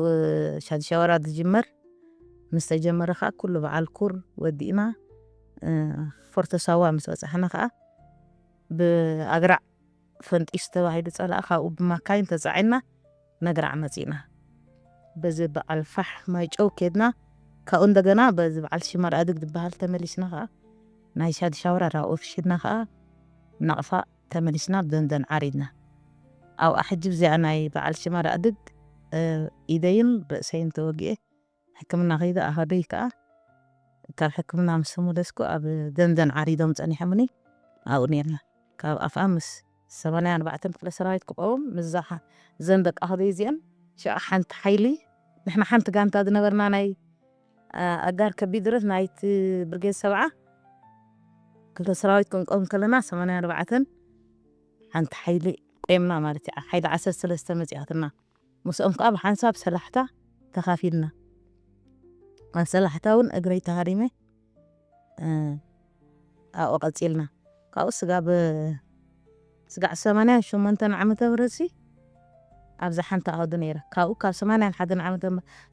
ሻድሻ ወራር ዝጅመር ምስ ተጀመረ ከዓ ኩሉ በዓል ኩር ወዲእና ፎርቶ ሳዋ ምስ በፃሕና ከዓ ብኣግራዕ ፈንጢስ ተባሂሉ ፀላእ ካብኡ ብማካይን ተፃዒና ነግራዕ መፂና በዚ በዓል ፋሕ ማይጨው ኬድና ካብኡ እንደገና በዚ በዓል ሽማር ኣድግ ዝበሃል ተመሊስና ከዓ ናይ ሻድሻ ወራር ኣብኡ ፍሽድና ከዓ ናቕፋ ተመሊስና ብደንደን ዓሪድና ኣብኣ ሕጂ ብዚኣ ናይ በዓል ሽማር ኣድግ ኢደይን ርእሰይን ተወጊኤ ሕክምና ከይደ ኣሃደይ ከዓ ካብ ሕክምና ምስ ተመለስኩ ኣብ ደንደን ዓሪዶም ፀኒሖምኒ ኣብኡ ነርና ካብ ኣፍኣ ምስ ሰማንያ ኣርባዕተን ክፍለ ሰራዊት ክቆም ምስዛ ዘን ደቂ ኣሃደይ እዚአን ሽዓ ሓንቲ ሓይሊ ንሕና ሓንቲ ጋንታ ዝነበርና ናይ ኣጋር ከቢድ ብረት ናይቲ ብርጌድ ሰብዓ ክልተ ሰራዊት ክንቆም ከለና ሰማንያ ኣርባዕተን ሓንቲ ሓይሊ ቆምና ማለት እዩ ሓይሊ ዓሰርተ ሰለስተ መፂኣትና ምስኦም ከዓ ብሓንሳብ ሰላሕታ ተኻፊልና ኣብ ሰላሕታ እውን እግረይ ተሃሪመ ኣብኡ ቀጺልና። ካብኡ ስጋብ፣ ስጋዕ ሰማንያን ሸሞንተን ዓመተ ምህረት ሲ ኣብዛ ሓንቲ ኣሃዱ ነይረ። ካብኡ ካብ ሰማንያን ሓደን ዓመተ፣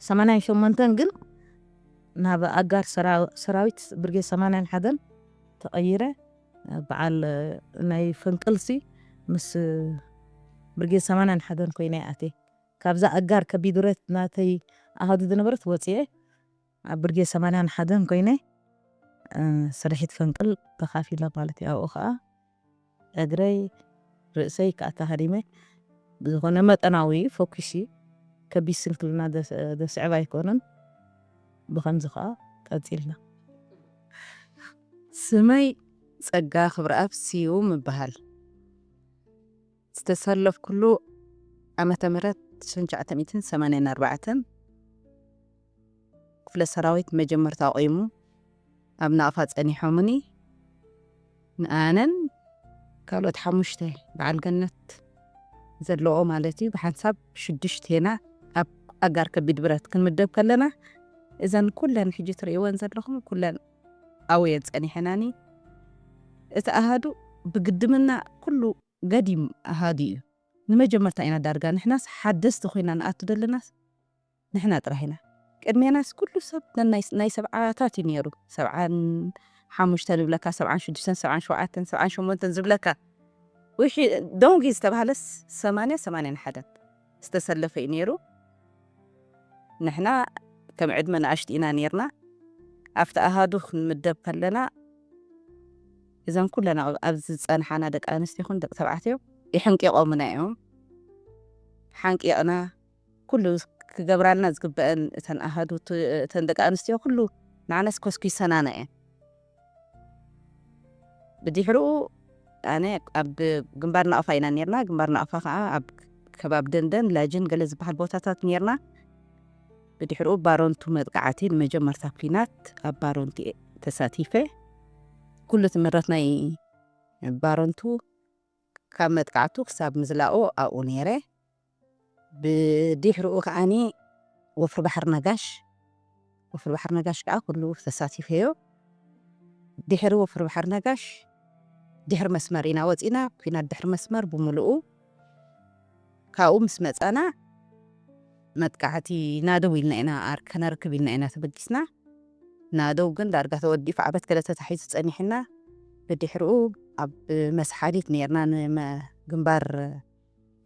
ሰማንያን ሸሞንተን ግን ናብ ኣጋር ሰራ-፣ ሰራዊት ብርጌድ ሰማንያን ሓደን ተቐይረ። በዓል ናይ ፈንቅልሲ ምስ ብርጌድ ሰማንያን ሓደን ኮይነ ኣትየ። ካብዛ ኣጋር ከቢድ ብረት ናተይ ኣሃዱ ዝነበረት ወፅኤ ኣብ ብርጌድ ሰማንያን ሓደን ኮይነ፣ እ፣ ስርሒት ፈንቅል ተኻፊለ ማለት እዩ። ኣብኡ ከዓ እግረይ፣ ርእሰይ ከዓ ተሃሪመ። ብዝኾነ መጠናዊ ፈኲሲ ከቢድ ስንክልና ዘስ-፣ ዘስዕብ ኣይኮነን። ብኸምዚ ከዓ ቀጺልና። ስመይ ጸጋ ክብረኣብ ስዩም እበሃል። ዝተሰለፍኩሉ ዓመተ ምህረት ሽሕን ትሽዓተ ሚእትን ሰማንያን ኣርባዕተን ክፍለ ሰራዊት መጀመርታ ቆይሙ ኣብ ናቕፋ ጸኒሖምኒ። ንኣነን ካልኦት ሓሙሽተ በዓል ገነት ዘለዎ ማለት እዩ፣ ብሓንሳብ ሽዱሽቴና ኣብ ኣጋር ከቢድ ብረት ክንምደብ ከለና፣ እዘን ኩለን ሕጂ ትርእይወን ዘለኹም ኩለን ኣብየን ጸኒሐናኒ። እቲ ኣሃዱ ብግድምና ኩሉ ገዲም ኣሃዱ እዩ። ንመጀመርታ ኢና ዳርጋ ንሕናስ ሓደስቲ ኮይና ንኣቱ ዘለናስ ንሕና ጥራሕ ኢና። ቅድሜናስ ኩሉ ሰብ ናይ፣ ናይ ሰብዓታት እዩ ነይሩ። ሰብዓን ሓሙሽተን ዝብለካ፣ ሰብዓን ሽዱሽተን፣ ሰብዓን ሸውዓተን፣ ሰብዓን ሸሞንተን ዝብለካ። ውሒ ደንጊ ዝተባህለስ ሰማንያ፣ ሰማንያን ሓደን ዝተሰለፈ እዩ ነይሩ። ንሕና ከም ዕድመ ንኣሽቱ ኢና ነይርና። ኣብቲ ኣሃዱ ክንምደብ ከለና፣ እዘን ኩለን ኣብ-፣ ኣብዚ ዝጸንሓና ደቂ ኣንስትዮ ይኹን ደቂ ተባዕትዮ ይሕንቂቖምና እዮም። ሓንቂቕና፣ ኩሉ ክገብራልና ዝግበአን እተን ኣሃዱ፣ እት-፣ እተን ደቂ ኣንስትዮ ኩሉ ንዓናስ ኮስኪሰናና እየን። ብድሕሪኡ ኣነ ኣብ ግንባር ናቕፋ ኢና ነይርና። ግንባር ናቕፋ ከዓ ኣብ ከባቢ ደንደን፣ ላጅን ገለ ዝበሃል ቦታታት ነይርና። ብድሕሪኡ ባረንቱ መጥቃዕቲ ንመጀመርታ ኲናት ኣብ ባረንቱ እየ ተሳቲፈ። ኩሉ ትምህርት ናይ ባረንቱ ካብ መጥቃዕቱ ክሳብ ምዝላኡ ኣብኡ ነይረ። ብድሕሪኡ ከዓኒ ወፍሪ ባሕሪ ነጋሽ፣ ወፍሪ ባሕሪ ነጋሽ ከዓ ኩሉ ተሳቲፈዮ። ድሕሪ ወፍሪ ባሕሪ ነጋሽ ድሕሪ መስመር ኢና ወፂና። ኲናት ድሕሪ መስመር ብምልኡ ካብኡ ምስ መፃና መጥቃዕቲ ናደው ኢልና ኢና፣ ኣር-፣ ከነርክብ ኢልና ኢና ተበጊስና። ናደው ግን ዳርጋ ተወዲፉ፣ ዓበት ገለ ተታሒዙ ጸኒሕና። ብድሕሪኡ ኣብ መስሓሊት ነይርና፣ ንመ-፣ ግንባር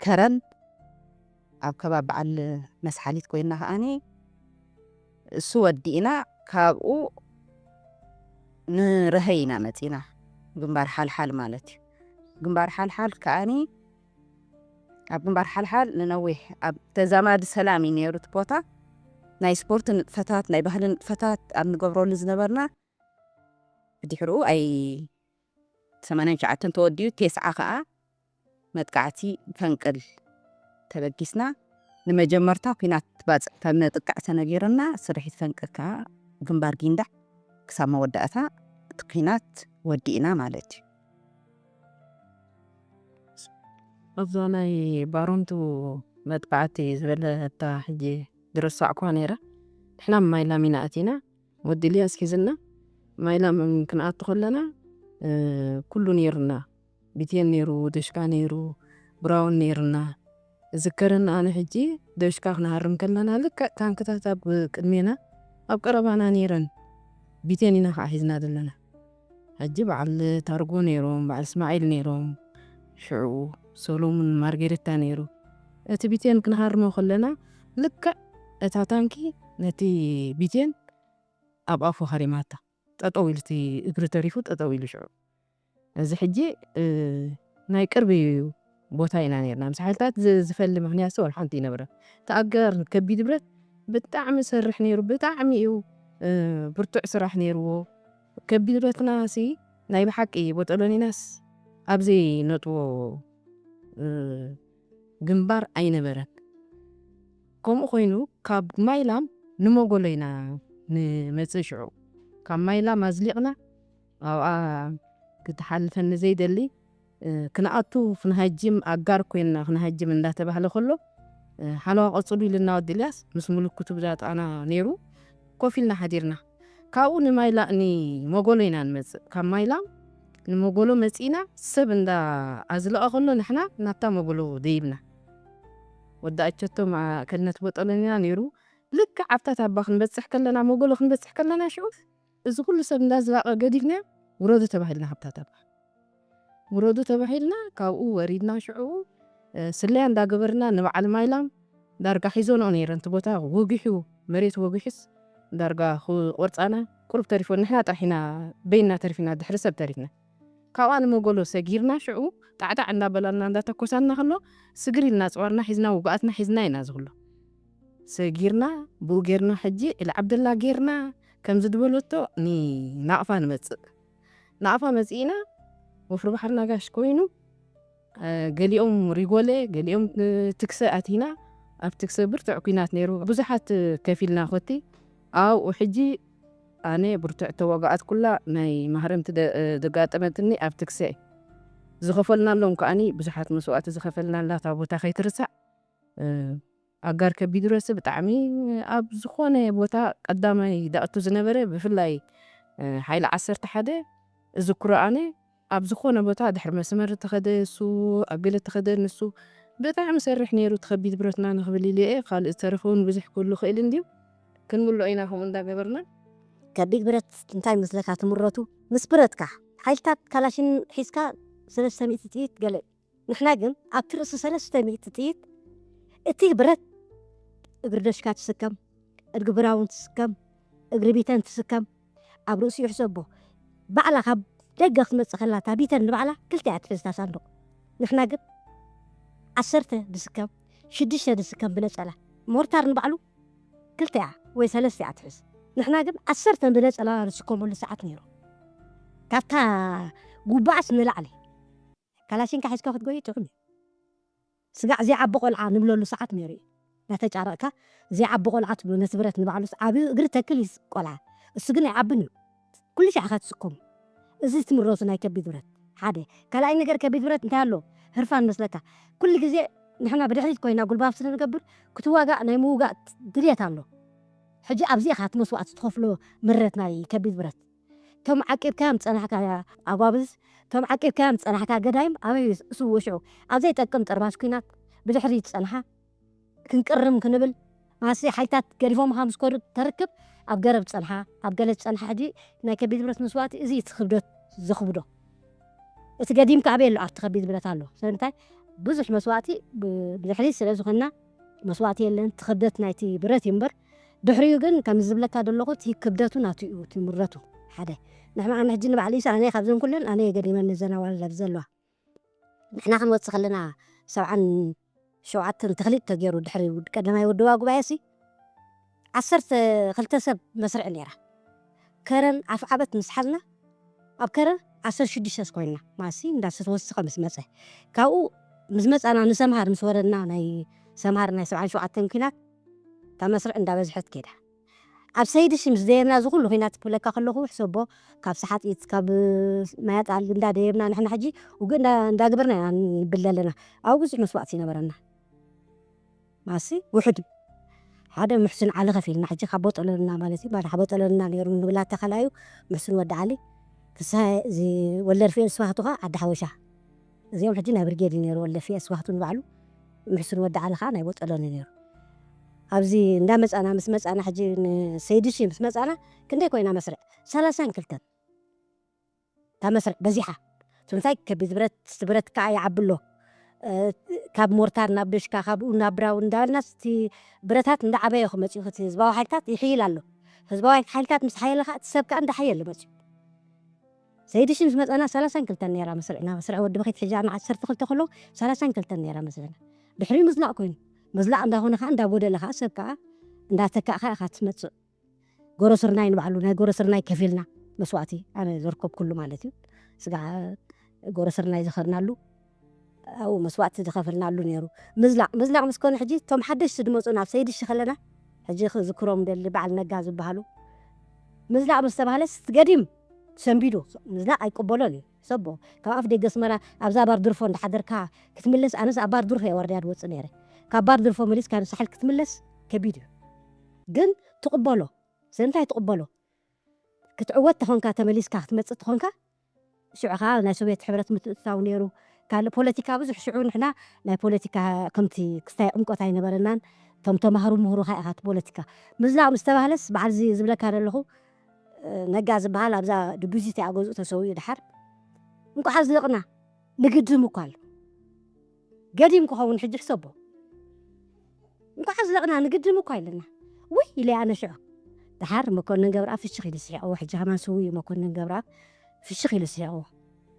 ከረን ኣብ ከባቢ በዓል መስሓሊት ኮይና ከኣኒ እሱ ወዲእና ካብኡ ንረሀይ ኢና መጺና። ግንባር ሓልሓል ማለት እዩ። ግንባር ሓልሓል ከኣኒ ኣብ ግንባር ሓልሓል ንነዊሕ ኣብ ተዛማዲ ሰላም እዩ ነይሩ እቲ ቦታ። ናይ ስፖርት ንጥፈታት፣ ናይ ባህሊ ንጥፈታት ኣብ ንገብረሉ ዝነበርና፣ ብድሕሪኡ ኣይ ሰማንያን ትሽዓተን ተወዲኡ፣ ቴስዓ ከኣ መጥቃዕቲ ፈንቅል ተበጊስና። ንመጀመርታ ኲናት ባጽዕ ከም ነጥቅዕ ተነጊሩና፣ ስርሒት ፈንቅል ከኣ ግንባር ጊንዳዕ ክሳብ መወዳእታ እቲ ኲናት ወዲእና ማለት እዩ። ኣብዛ ናይ ባሮንቱ መጥቃዕቲ ዝበለታ ሕጂ ዝረሳዕኳ ነይራ። ንሕና ማይላም ኢና ኣቲና፣ ወዲ ኢልያስ ሒዝና። ማይላም ክንኣቱ ከለና፣ እ፣ ኩሉ ነይሩና። ቢቴን ነይሩ፣ ደሽካ ነይሩ፣ ብራውን ነይሩና። እዝከረኒ ኣነ ሕጂ ደሽካ ክንሃርም ከለና፣ ልክዕ ታንክታት ኣብ ቅድሜና፣ ኣብ ቀረባና ነይረን። ቢቴን ኢና ከዓ ሒዝና ዘለና። ሕጂ በዓል ታርጎ ነይሮም፣ በዓል እስማዒል ነይሮም፣ ሽዑ ሰሎሙን ማርጌሪታ ነይሩ። እቲ ቢቴን ክንሃርሞ ከለና፣ ልክዕ እታ ታንኪ ነቲ ቢቴን ኣብ ኣፉ ሃሪማታ። ጠጠው ኢሉ፣ እቲ እግሪ ተሪፉ ጠጠው ኢሉ ሽዑ። እዚ ሕጂ፣ እ፣ ናይ ቅርቢ ቦታ ኢና ነይርና። ምስ ሓይልታት ዝ-፣ ዝፈሊ ምኽንያት ወላ ሓንቲ ይነብረ። ተኣጋር ከቢድ ብረት ብጣዕሚ ሰርሕ ነይሩ፣ ብጣዕሚ እዩ፣ እ፣ ብርቱዕ ስራሕ ነይርዎ። ከቢድ ብረትና ሲ ናይ ብሓቂ ቦጦሎኒናስ ኣብ ዘይነጥዎ፣ እ፣ ግንባር ኣይነበረን። ከምኡ ኮይኑ ካብ ማይላም ንመጎሎ ኢና ንመጽእ ሽዑ። ካብ ማይላም ኣዝሊቕና ኣብኣ ክትሓልፈኒ ዘይደሊ፣ እ፣ ክንኣቱ ክንሃጅም፣ ኣጋር ኮይንና ክንሃጅም እንዳተባህለ ከሎ፣ እ፣ ሓለዋ ቀጽሉ ኢሉና ወዲ ኢልያስ ምስ ምልክቱ ብዛጣና ነይሩ። ኮፍ ኢልና ሓዲርና። ካብኡ ንማይላ-፣ ንመጎሎ ኢና ንመጽእ። ካብ ማይላም ንመጎሎ መጺእና፣ ሰብ እንዳ ኣዝለቐ ከሎ ንሕና ናብታ መጎሎ ደይብና። ወዲ ኣቸቶ ማእከልነት ቦጠሎኒና ነይሩ። ልክዕ ኣብታ ታባ ክንበጽሕ ከለና፣ መጎሎ ክንበጽሕ ከለና፣ ሽዑ እዚ ኩሉ ሰብ እንዳዝላቐ ገዲፍና፣ ውረዱ ተባሂልና ካብታ ታባ። ውረዱ ተባሂልና፣ ካብኡ ወሪድና፣ ሽዑ፣ እ፣ ስለያ እንዳገበርና ንበዓል ማይላም ዳርጋ ሒዞንኦ ነይረን። እቲ ቦታ ወጊሑ፣ መሬት ወጊሑስ ዳርጋ ክቆርጻና ቁሩብ ተሪፎ፣ ንሕና ጥራሕ ኢና በይንና ተሪፍና፣ ድሕሪ ሰብ ተሪፍና። ካብኣ ንመጎሎ ሰጊርና፣ ሽዑ ጣዕጣዕ እንዳበላልና እንዳተኮሳና ከሎ፣ ስግር ኢልና ጽዋርና ሒዝና፣ ውጉኣትና ሒዝና ኢና ዝብሎ። ሰጊርና፣ ብኡ ጌርና ሕጂ ኢልዓብደላ ጌርና፣ ከምዚ ድበለቶ ንናቕፋ ንመጽእ። ናቕፋ መጺእና፣ ወፍሪ ባሕሪ ናጋሽ ኮይኑ፣ እ፣ ገሊኦም ሪጎለ፣ ገሊኦም፣ እ፣ ትክሰ ኣቲና። ኣብ ትክሰ ብርቱዕ ኲናት ነይሩ። ብዙሓት ከፊልና ኮቲ ኣብኡ ሕጂ ኣነ ብርቱዕ ተዋጋኣት ኩላ ናይ ማህረምቲ ደ-፣ ደጋጠመትኒ ኣብ ትክሰ እዩ። ዝኸፈልናሎም ከኣኒ ብዙሓት መስዋእቲ ዝኸፈልናላ እታ ቦታ ከይትርሳዕ፣ እ፣ ኣጋር ከቢድ ረሲ ብጣዕሚ ኣብ ዝኾነ ቦታ ቀዳማይ ዳእቱ ዝነበረ፣ ብፍላይ፣ እ፣ ሓይሊ ዓሰርተ ሓደ እዝክሮ ኣነ። ኣብ ዝኾነ ቦታ ድሕሪ መስመር ተኸደ እሱ፣ ኣብ ገለ ተኸደ ንሱ፣ ብጣዕሚ ሰርሕ ነይሩ እቲ ከቢድ ብረትና ንኽብል ኢለ እየ። ካልእ ዝተረፈ እውን ብዙሕ ክህሉ ክእል እንድዩ። ክንምልኦ ኢና ከምኡ እንዳገበርና። ከቢድ ብረት እንታይ መስለካ ትምረቱ? ምስ ብረትካ፣ ሓይልታት ካላሽን ሒዝካ ሰለስተ ሚእቲ ጥይት ገለ። ንሕና ግን ኣብቲ ርእሲ ሰለስተ ሚእቲ ጥይት እቲ ብረት እግሪ ደሽካ ትስከም፣ እግሪ ብራውን ትስከም፣ እግሪ ቢተን ትስከም። ኣብ ርእሲኡ ሕሰቦ። ባዕላ ካብ ደገ ክትመጽእ ከላ እታ ቢተን ንባዕላ ክልተ እያ ትሕዝ እታ ሳንዱቕ። ንሕና ግን ዓሰርተ ድስከም፣ ሽዱሽተ ድስከም ብነጸላ። ሞርታር ንባዕሉ ክልተ እያ ወይ ሰለስተ እያ ትሕዝ። ንሕና ግን ዓሰርተ ብነጸላ ንስከመሉ ሰዓት ነይሩ። ካብታ ጉባዕስ ንላዕሊ። ካላሽንካ ሒዝካ ክትጎይ ጥዑም እዩ። ስጋዕ ዘይዓቢ ቆልዓ ንብለሉ ሰዓት ነይሩ እዩ። እናተጫረቕካ ዘይዓቢ ቆልዓ ትብሎ፣ ነቲ ብረት ንባዕሉስ ዓብዩ እግሪ ተክል እዩ ቆልዓ። እሱ ግን ኣይዓብን እዩ። ኩሉ ሻዕ ኢኻ ትስከሙ። እዚ ትምረቱ ናይ ከቢድ ብረት። ሓደ። ካልኣይ ነገር ከቢድ ብረት እንታይ ኣሎ? ህርፋን መስለካ። ኩሉ ግዜ ንሕና ብድሕሪት ኮይና ጉልባብ ስለ ንገብር፣ ክትዋጋእ ናይ ምውጋእ ድልየት ኣሎ። ሕጂ ኣብዚ ኢኻ እቲ መስዋእቲ ትኸፍሎ ምረት ናይ ከቢድ ብረት። እቶም ዓቂብካዮም ዝጸናሕካ ኣጓብዝ፣ እቶም ዓቂብካዮም ዝጸናሕካ ገዳይም ኣበይ ይስውኡ ሽዑ? ኣብ ዘይጠቅም ጥርባስ ኲናት ብድሕሪት ዝጸንሓ ክንቅርም ክንብል፣ ማሲ ሓይልታት ገዲፎምኻ ምስ ከዱ ተርክብ ኣብ ገረብ ዝጸንሓ፣ ኣብ ገለ ዝጸንሓ። ሕጂ ናይ ከቢድ ብረት መስዋእቲ እዚ እቲ ክብደት ዘኽብዶ። እቲ ገዲምካ ኣበይ ኣሎ? ኣብቲ ከቢድ ብረት ኣሎ። ስለምንታይ? ብዙሕ መስዋእቲ ብ-፣ ብድሕሪት ስለ ዝኾንና መስዋእቲ የለን። እቲ ክብደት ናይቲ ብረት እዩ እምበር፣ ድሕሪኡ ግን ከም ዝብለካ ዘለኹ እቲ ክብደቱ ናቱ እዩ፣ እቲ ምረቱ። ሓደ። ንሕና ኣነ ሕጂ ንባዕሊ ኢሳ ኣነ ካብዘን ኩለን ኣነ ገዲመን ዘናዋል ኣብ ዘለዋ። ንሕና ክንወጽእ ከለና ሰብዓን ሸውዓተን ተኽሊጥ ተገይሩ ድሕሪ ውድ-፣ ቀዳማይ ውድባ ጉባኤ ሲ ዓሰርተ ክልተ ሰብ መስርዕ ነይራ። ከረን ኣፍዓበት ምስ ሓልና ኣብ ከረን ዓሰርተ ሽዱሽተ ኮይንና ማሲ እንዳተወሰኸ ምስ መጸ። ካብኡ ምስ መጻና ንሰምሃር ምስ ወረድና ናይ ሰምሃር ናይ ሰብዓን ሸውዓተን ኲናት እታ መስርዕ እንዳበዝሐት ከይዳ። ኣብ ሰይድሽ ምስ ደየብና እዚ ኩሉ ኲናት ክብለካ ከለኹ ሕሰቦ ካብ ሰሓጢት ካብ ማያጣል እንዳደየብና ንሕና ሕጂ ውግእ እንዳ-፣ እንዳገበርና ኢና ንብል ዘለና። ኣብ ብዙሕ መስዋእቲ ይነበረና። ማሲ ውሕድ ሓደ ምሕሱን ዓሊ ከፊልና ሕጂ ካብ ቦጠለልና ማለት እዩ። ባዳ ቦጠለልና ነይሩ ንብላ ተኸላዩ ምሕሱን ወዲ ዓሊ። ፍስሃ እዚ ወልደ ርፍኤል ስዋህቱ ኸዓ ዓዲ ሓወሻ። እዚኦም ሕጂ ናይ ብርጌድ እዩ ነይሩ ወልደ ርፍኤል ስዋህቱ ንባዕሉ ምሕሱን ወዲ ዓሊ ኸዓ ናይ ቦጠለኒ ነይሩ። ኣብዚ እንዳመጻና ምስ መጻና ሕጂ ንሰይድሺ ምስ መጻና ክንደይ ኮይና መስርዕ? ሰላሳን ክልተን። እታ መስርዕ በዚሓ። ስለምንታይ ከቢድ ብረት፣ እቲ ብረት ከኣ ይዓቢ ኣሎ። እ፣ ካብ ሞርታር ናብ ደሽካ፣ ካብኡ ናብ ብራውን እንዳበልና እቲ ብረታት እንዳዓበየ ክመጽእ እዩ። እቲ ህዝባዊ ሓይልታት ይሕይል ኣሎ። ህዝባዊ ሓይልታት ምስ ሓየለ ከኣ እቲ ሰብ ከኣ እንዳሓየለ መጽዩ። ሰይድሺ ምስ መጸና ሰላሳን ክልተን ነይራ መስርዕና። መስርዕ ወዲ በኺት ሕጂ ኣና ዓሰርተ ክልተ ከሎ ሰላሳን ክልተን ነይራ መስርዕና። ድሕሪኡ ምዝላቕ ኮይኑ። ምዝላቕ እንዳኾነ ከኣ እንዳጎደለ ከኣ ሰብ ከኣ እንዳተካእካ ኢኻ ትመጽእ። ጎሮ ስርናይ ንባዕሉ ናይ ጎሮ ስርናይ ከፊልና መስዋእቲ ኣነ ዘርከብኩሉ ማለት እዩ። ስጋ ጎሮ ስርናይ ዝኸድናሉ ኣብኡ መስዋእቲ ዝኸፍልናሉ ነይሩ። ምዝላቕ፣ ምዝላቕ ምስ ኮነ ሕጂ እቶም ሓደሽቲ ዝመጹ ናብ ሰይድሺ ከለና ሕጂ ክዝክሮም ደሊ በዓል ነጋ ዝበሃሉ ምዝላቕ ምስ ተባህለስ እቲ ገዲም ሰንቢዱ ምዝላቕ ኣይቅበሎን እዩ። ሰቦ ካብ ኣፍ ደገ ኣስመራ ኣብዛ ባር ድርፎ እንዳሓደርካ ክትምለስ ኣነስ ኣብ ባር ድርፎ እየ ወርድያ ዝወጽእ ነይረ። ካብ ባር ድርፎ መሊስካ ንሳሕል ክትምለስ ከቢድ እዩ። ግን ትቕበሎ። ስለምንታይ ትቕበሎ? ክትዕወት ተኾንካ ተመሊስካ ክትመጽእ ተኾንካ ሽዑ ኸዓ ናይ ሶቪየት ሕብረት ምትእትታው ነይሩ። ካልእ ፖለቲካ ብዙሕ ሽዑ ንሕና ናይ ፖለቲካ ከምቲ ክስታይ ዕምቆት ኣይነበረናን። እቶም ተማሃሩ ምሁሩ ኸዓ ኢኻ እቲ ፖለቲካ ምዝላቕ ምስ ተባህለስ በዓል እዚ ዝብለካ ዘለኹ ነጋ ዝበሃል ኣብዛ ድቡዚት እያ ገዝኡ ተሰዊኡ ድሓር። እንቋዕ ኣዝለቕና ንግድም እኳ ኣሎ። ገዲም ክኸውን ሕጂ ሕሰቦ። እንቋዕ ኣዝለቕና ንግድም እኳ ኢለና። ውይ ኢለ ኣነ ሽዑ። ድሓር መኮንን ገብረኣብ ፍሽኽ ኢሉ ስሒቕዎ። ሕጂ ከማን ስዉእ እዩ መኮንን ገብረኣብ። ፍሽኽ ኢሉ ስሒቕዎ።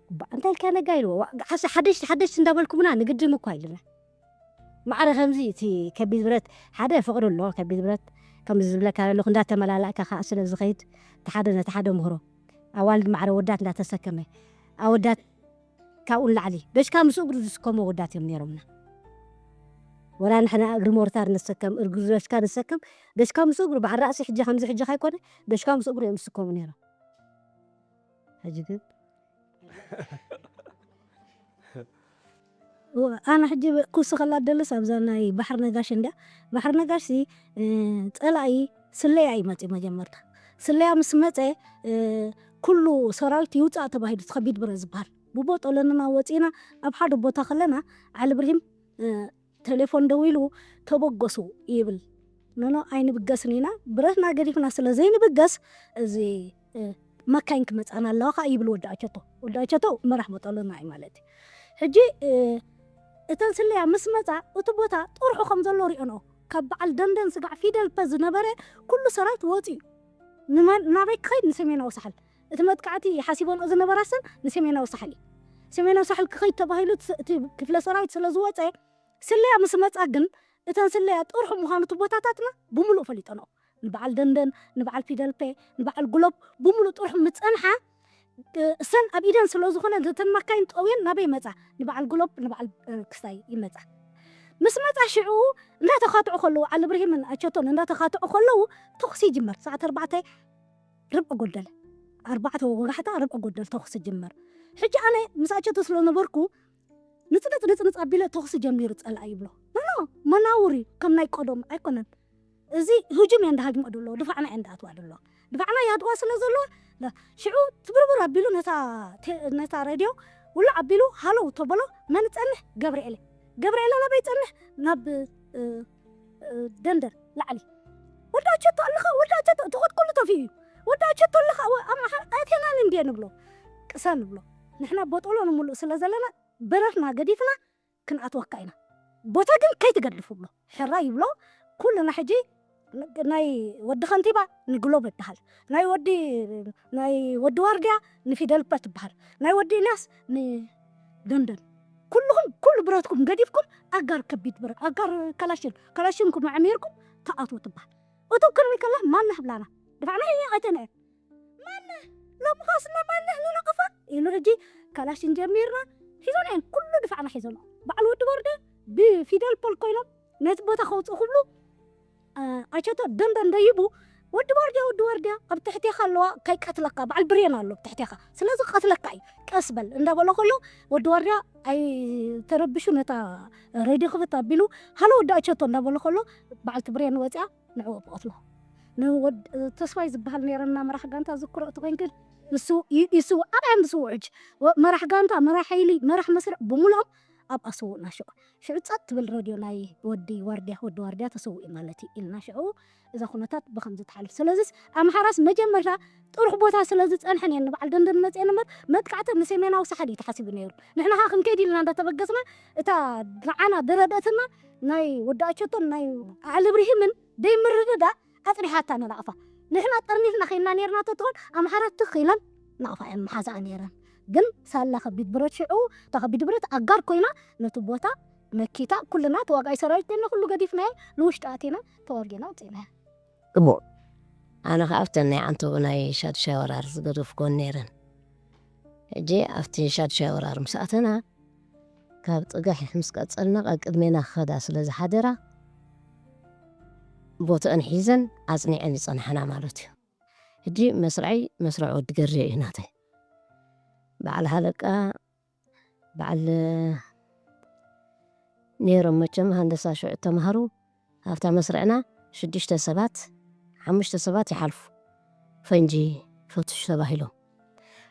እባ እንታይ ኢልካ ነጋ ኢልዎ። ዋ-፣ ሓስ-፣ ሓደሽቲ ሓደሽቲ እንዳበልኩምና ንግድም እኳ ኢልና። ማዕረ ከምዚ እቲ ከቢድ ብረት ሓደ ፍቕሪ ኣሎ። ከቢድ ብረት ከምዚ ዝብለካ ዘለኹ እንዳተመላላእካ ከዓ ስለ ዝኸይድ እቲ ሓደ ነቲ ሓደ ምህሮ። ኣዋልድ ማዕረ ወዳት እንዳተሰከመ ኣወዳት ካብኡ ንላዕሊ በሽካ ምስ እግሩ ዝስከሙ ወዳት እዮም ነይሮምና። ወላ ንሕና እግሪ ሞርታር ንሰከም እርጉዝ በሽካ ንሰከም በሽካ ምስ እግሩ በዓል ራእሲ ሕጂ ከምዚ ሕጂ ካይኮነ በሽካ ምስ እግሩ እዮም ዝስከሙ ነይሮም። ሕጂ ግን ኣነ ሕጂ ክውስኸላ ደልስ ኣብዛ ናይ ባሕር ነጋሽ እንድያ። ባሕር ነጋሽ ሲ እ፣ ጸላኢ ስለያ እዩ መጽኡ መጀመርታ። ስለያ ምስ መጸ እ፣ ኩሉ ሰራዊት ይውጻእ ተባሂሉ እቲ ከቢድ ብረት ዝበሃል ብቦጦለንና ወጺእና ኣብ ሓደ ቦታ ከለና ዓሊ ብርሂም እ፣ ቴሌፎን ደዊሉ ተበገሱ ይብል። ኖኖ ኣይንብገስን ኢና፣ ብረትና ገዲፍና ስለ ዘይንብገስ እዚ እ፣ መካይን ክመጻና ኣለዋ ኸኣ ይብል ወዲ ኣቸቶ። ወዲ ኣቸቶ መራሕ ቦጦሎና እዩ ማለት እዩ። ሕጂ እ፣ እተን ስለያ ምስ መጻ እቲ ቦታ ጥርሑ ከም ዘሎ ሪኦንኦ። ካብ በዓል ደንደን ስጋዕ ፊደል ፐ ዝነበረ ኩሉ ሰራዊት ወጺኡ። ንመን ናበይ ክኸይድ? ንሰሜናዊ ሳሕል። እቲ መጥቃዕቲ ሓሲቦንኦ ዝነበራ ሰን ንሰሜናዊ ሳሕል እዩ። ሰሜናዊ ሳሕል ክኸይድ ተባሂሉ እቲ ስ-፣ እቲ ክፍለ ሰራዊት ስለ ዝወጸ ስለያ ምስ መጻ ግን እተን ስለያ ጥርሑ ምዃኑ እቲ ቦታታትና ብምሉእ ፈሊጠንኦ። ንበዓል ደንደን፣ ንበዓል ፊደል ፔ፣ ንበዓል ግሎብ ብምሉእ ጥርሑ ምስ ጸንሓ እ፣ እሰን ኣብ ኢደን ስለ ዝኾነ እተን መካይን ጠውየን ናበይ መጻ? ንበዓል ግሎብ ንበዓል እ፣ ክስታይ ይመጻ። ምስ መጻ ሽዑ እንዳተኻትዑ ከለዉ ዓሊ ብርሂምን ኣቸቶን እንዳተኻትዑ ከለዉ ተኹሲ ይጅመር። ሰዓት ኣርባዕተ ርብዒ ጎደለ። ኣርባዕተ ወጋሕታ ርብዒ ጎደል ተኹሲ ይጅመር። ሕጂ ኣነ ምስ ኣቸቶ ስለ ነበርኩ ንጽንጽ ንጽንጽ ኣቢለ ተኹሲ ጀሚሩ ጸላኢ ይብሎ። ኖ ኖ መናውር እዩ ከም ናይ ቀደሙ ኣይኮነን። እዚ ህጁም እየ እንዳሃጅሞ ደሎ ድፋዕና እየ እንዳኣትዋ ደሎ ድፋዕና ያድዋ ስለ ዘሎ ለ- ሽዑ ትብርብር ኣቢሉ ነታ ቴ- ነታ ሬድዮ ውሉ ኣቢሉ ሃለው ተበሎ መን ጸንሕ ገብርኤለ ገብርኤለ ናበይ ጸንሕ ናብ እ፣ እ፣ ደንደን ላዕሊ ወዳ ቸቶ ኣለኻ ወዳ ቸቶ ትኸድ ኩሉ ተፊኡ እዩ ወዳ ቸቶ ኣለኻ ወ- ኣብ መሓ ኣቴናን እንድየ ንብሎ ቅሰ ንብሎ ንሕና ቦጦሎ ንምሉእ ስለ ዘለና ብረትና ገዲፍና ክንኣትወካ ኢና ቦታ ግን ከይትገድፉ ብሎ ሕራ ይብሎ ኩልና ሕጂ ናይ ወዲ ከንቲባ ንግሎብ ይበሃል ናይ ወዲ ናይ ወዲ ዋርድያ ንፊደልፐ ትበሃል ናይ ወዲ ኢልያስ ንደንደን ኩልኹም ኩሉ ብረትኩም ገዲፍኩም ኣጋር ከቢድ ብረት ኣጋር ካላሽን ካላሽንኩም ኣዕሚርኩም ተኣትዎ ትበሃል እቶም ክንብል ከላ ማና ህብላና ድፋዕና ኣይተንዕን ማና ሎምኻስና ማና ንነቕፋ ኢሉ ሕጂ ካላሽን ጀሚርና ሒዞን እየን ኩሉ ድፋዕና ሒዞን በዓል ወዲ ወርደ ብፊደል ፖል ኮይኖም ነቲ ቦታ ከውፅኡ ክብሉ ኣቸቶ ደንደን ደይቡ ወዲ ዋርድያ ወዲ ዋርድያ ኣብ ትሕቴኻ ኣለዋ ከይቀትለካ በዓል ብሬን ኣሎ ኣብ ትሕቴኻ ስለዚ ቀትለካ እዩ ቀስ በል እንዳበሎ ከሎ ወዲ ዋርድያ ኣይተረብሹ ነታ ሬድዮ ክፍት ኣቢሉ ሃሎ ወዲ ኣቸቶ እንዳበሎ ከሎ በዓልቲ ብሬን ወፅያ ንዕኡ ብቐትሎ ንወድ ተስፋይ ዝበሃል ነይረና መራሕ ጋንታ ዝክሮ እቲ ኮይንክን ንሱ ይስው ኣብያን ዝስውዑ ሕጂ መራሕ ጋንታ መራሕ ሓይሊ መራሕ መስርዕ ብምሎም ኣብኣ ስውእ ናሽዑ ሽዑ ጸጥ ትብል ረድዮ ናይ ወዲ ዋርድያ ወዲ ዋርድያ ተሰውኡ ማለት እዩ ኢልና ሽዑ እዛ ኩነታት ብከምዚ ትሓልፍ ስለዚስ ኣምሓራስ መጀመርታ ጥሩሕ ቦታ ስለ ዝጸንሐን እየን ንበዓል ደንደን መጽኤን እምበር መጥቃዕቲ ንሰሜናዊ ሳሕል እዩ ተሓሲቡ ነይሩ ንሕና ኸ ክንከይድ ኢልና እንዳተበገስና እታ ንዓና ደረደትና ናይ ወዲ ኣቸቶን ናይ ዓሊ ብርሂምን ደይምርድዳ ኣጽኒሓታ ንናቕፋ ንሕና ጠርኒፍና ኸይና ነርና ተትኾን ኣምሓራ ትኽ ኢለን ናቕፋ እየን መሓዛኣ ነይረን ግን ሳላ ከቢድ ብረት ሽዑ እታ ከቢድ ብረት ኣጋር ኮይና ነቲ ቦታ መኪታ ኩልና ተዋጋይ ሰራዊት ኮይና ኩሉ ገዲፍናዮ ንውሽጢ ኣቲና ተዋጊና ውፅኢና ግቡእ ኣነ ከዓ ኣብተን ናይ ዓንተቦ ናይ ሻዱሻይ ወራር ዝገደፍኮን ነይረን ሕጂ ኣብቲ ሻዱሻይ ወራር ምስ ኣተና ካብ ፅግሕ ምስ ቀፀልና ኣብ ቅድሜና ክኸዳ ስለ ዝሓደራ ቦትአን ሒዘን ኣፅኒዐን ይፀንሐና ማለት እዩ። ሕጂ መስርዐይ መስርዕ ወዲ ገሬ እዩ ናተይ። በዓል ሃለቃ በዓል ነይሮም መቸም ሃንደሳ ሽዑ ተምሃሩ ኣብታ መስርዕና ሽዱሽተ ሰባት ሓሙሽተ ሰባት ይሓልፉ ፈንጂ ፈትሹ ተባሂሎም።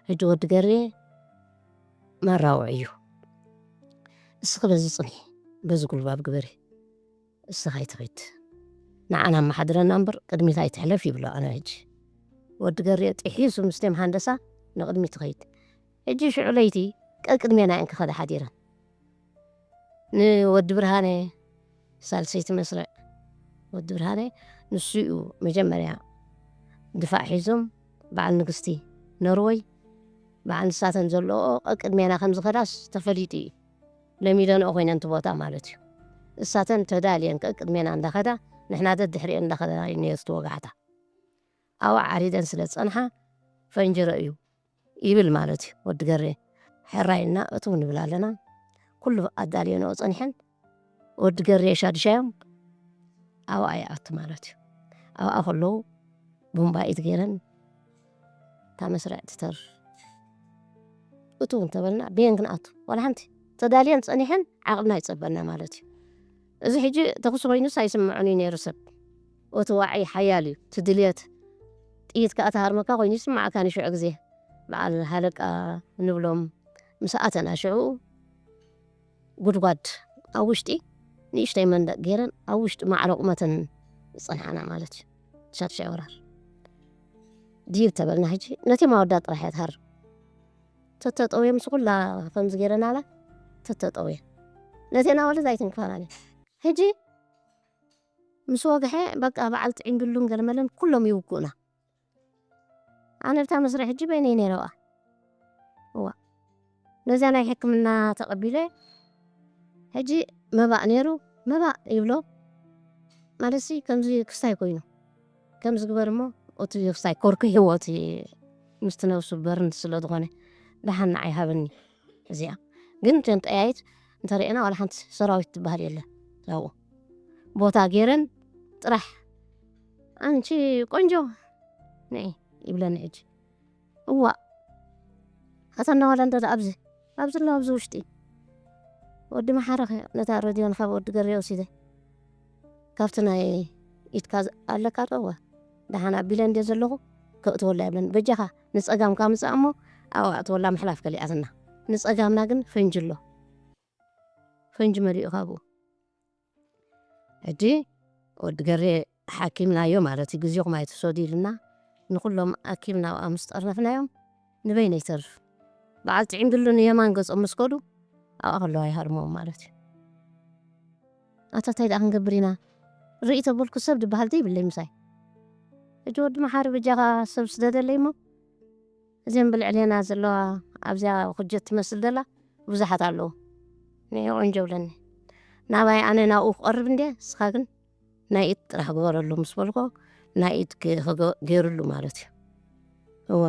ሕጂ ወዲ ገሬ መራውዒ እዩ። እስኺ በዚ ጽንሒ፣ በዚ ጉልባብ ግበሪ፣ እስኺ ኣይትኺድ፣ ንዓና ኣመሓድረና እምበር ቅድሚት ኣይትሕለፍ ይብሎ። ኣነ ሕጂ ወዲ ገሬ ጥሒሱ ምስቶም ሃንደሳ ንቕድሚት ትኸይድ። ሕጂ ሽዑ ለይቲ ቀቅድሜና እየን ክኸዳ ሓዲረን። ንወዲ ብርሃነ ሳልሰይቲ መስርዕ፣ ወዲ ብርሃነ ንሱ እዩ መጀመርያ ድፋዕ ሒዞም፣ በዓል ንግስቲ ኖርወይ በዓል ንሳተን ዘለዎ ቀቅድሜና ከም ዝኸዳስ ተፈሊጡ እዩ። ለሚደንኦ ኮይነን እቲ ቦታ ማለት እዩ። እሳተን ተዳልየን ቀቅድሜና እንዳኸዳ፣ ንሕና ደድሕሪአን እንዳኸዳ እዩ ነይሩ እቲ ወጋሕታ። ኣብኡ ዓሪደን ስለ ዝጸንሓ ፈንጂ ረእዩ ይብል ማለት እዩ ወዲ ገሬ። ሕራይና እትው ንብል ኣለና። ኩሉ ኣዳልየንኦ ጸኒሐን ወዲ ገሬ ሻድሻዮም ኣብኣ ይኣቱ ማለት እዩ። ኣብኣ ከለዉ ቡምባ ኢድ ገይረን እታ መስርዕ ትተርፍ። እትው እንተበልና ብየን ክንኣቱ ዋላ ሓንቲ ተዳልየን ጸኒሐን ዓቕልና ይጸበና ማለት እዩ። እዚ ሕጂ ተኹሲ ኮይኑስ ኣይስምዖን እዩ ነይሩ ሰብ። እቲ ዋዒ ሓያል እዩ። እቲ ድልየት ጥይት ከኣ ትሃርመካ ኮይኑ ይስምዓካ ንሽዑ ግዜ። በዓል ሃለቃ ንብሎም ምስ ኣተና ሽዑ ጉድጓድ ኣብ ውሽጢ ንእሽተይ መንደቕ ገይረን ኣብ ውሽጢ ማዕረ ቁመተን ዝጸንሓና ማለት እዩ። ሻድሻይ ወራር ድይብ ተበልና ሕጂ ነቲ ማወዳ ጥራሕ እያ ትሃርም። ተተጠውየ ምስ ኩላ ከምዚ ገይረናላ ተተጠውየ ነቴና ወለድ ኣይትንክፋናን እዩ። ሕጂ ምስ ወግሐ በቃ በዓል ጥዒም ድሉን ገለመለን ኩሎም ይውግኡና። ኣነ ብታ መስርሕ ሕጂ በይነይ ነይረ ብኣ። እዋ ነዚያ ናይ ሕክምና ተቐቢለ ሕጂ መባእ ነይሩ። መባእ ይብሎ ማለትሲ ከምዚ ክስታይ ኮይኑ ከምዚ ግበር እሞ እቲ ክስታይ ኮርኩ ህይወት ምስቲ ነብሱ በርን ስለ ዝኾነ ደሓን ንዓይ ሃበኒ። እዚኣ ግን እተን ጠያይት እንተሪኤና ዋላ ሓንቲ ሰራዊት ትበሃል የለን። ኣብኡ ቦታ ገይረን ጥራሕ ኣንቲ ቆንጆ ነይ ይብለኒ። ሕጂ እዋ ኣታ እናዋላ እንዶ ኣብዚ ኣብዚ ኣሎ ኣብዚ ውሽጢ ወዲ መሓረኸ ነታ ረድዮን ካብ ወዲ ገሬ ወሲደ ካብቲ ናይ ኢድካ ኣለካ ዶ? እዋ ደሓን ኣቢለ እንደ ዘለኹ ከእትወላ ይብለኒ። በጃኻ ንጸጋምካ ምጻእ እሞ ኣብኣ እትወላ ምሕላፍ ከሊኣትና። ንጸጋምና ግን ፈንጂ ኣሎ። ፈንጂ መሊኡ ካብኡ። ሕጂ ወዲ ገሬ ሓኪምናዮ ማለት እዩ። ግዜኹም ኣይትውሰዱ ኢልና ንኹሎም ኣኪምና ኣብኣ ምስ ጠርነፍናዮም ንበይነይ ይተርፍ። በዓል ጥዒም ድሉ ንየማን ገጾም ምስ ከዱ ኣብኣ ከለዋ ይሃርምዎም ማለት እዩ። ኣታ እንታይ ደኣ ክንገብር ኢና? ርኢ ተበልኩ ሰብ ዝበሃል ዘይብለይ ምሳይ። ሕጂ ወዲ መሓሪ በጃኻ ሰብ ስደደለይ እሞ እዘን ብልዕሌና ዘለዋ ኣብዚኣ ኩጀት ትመስል ዘላ ብዙሓት ኣለዉ። ንዒ ቆንጆ ብለኒ። ናባይ ኣነ ናብኡ ክቐርብ እንድየ፣ ንስኻ ግን ናይ ኢድ ጥራሕ ግበረሉ ምስ በልኮ ናይ ኢድ ገ- ከገ- ገይሩሉ ማለት እዩ። እወ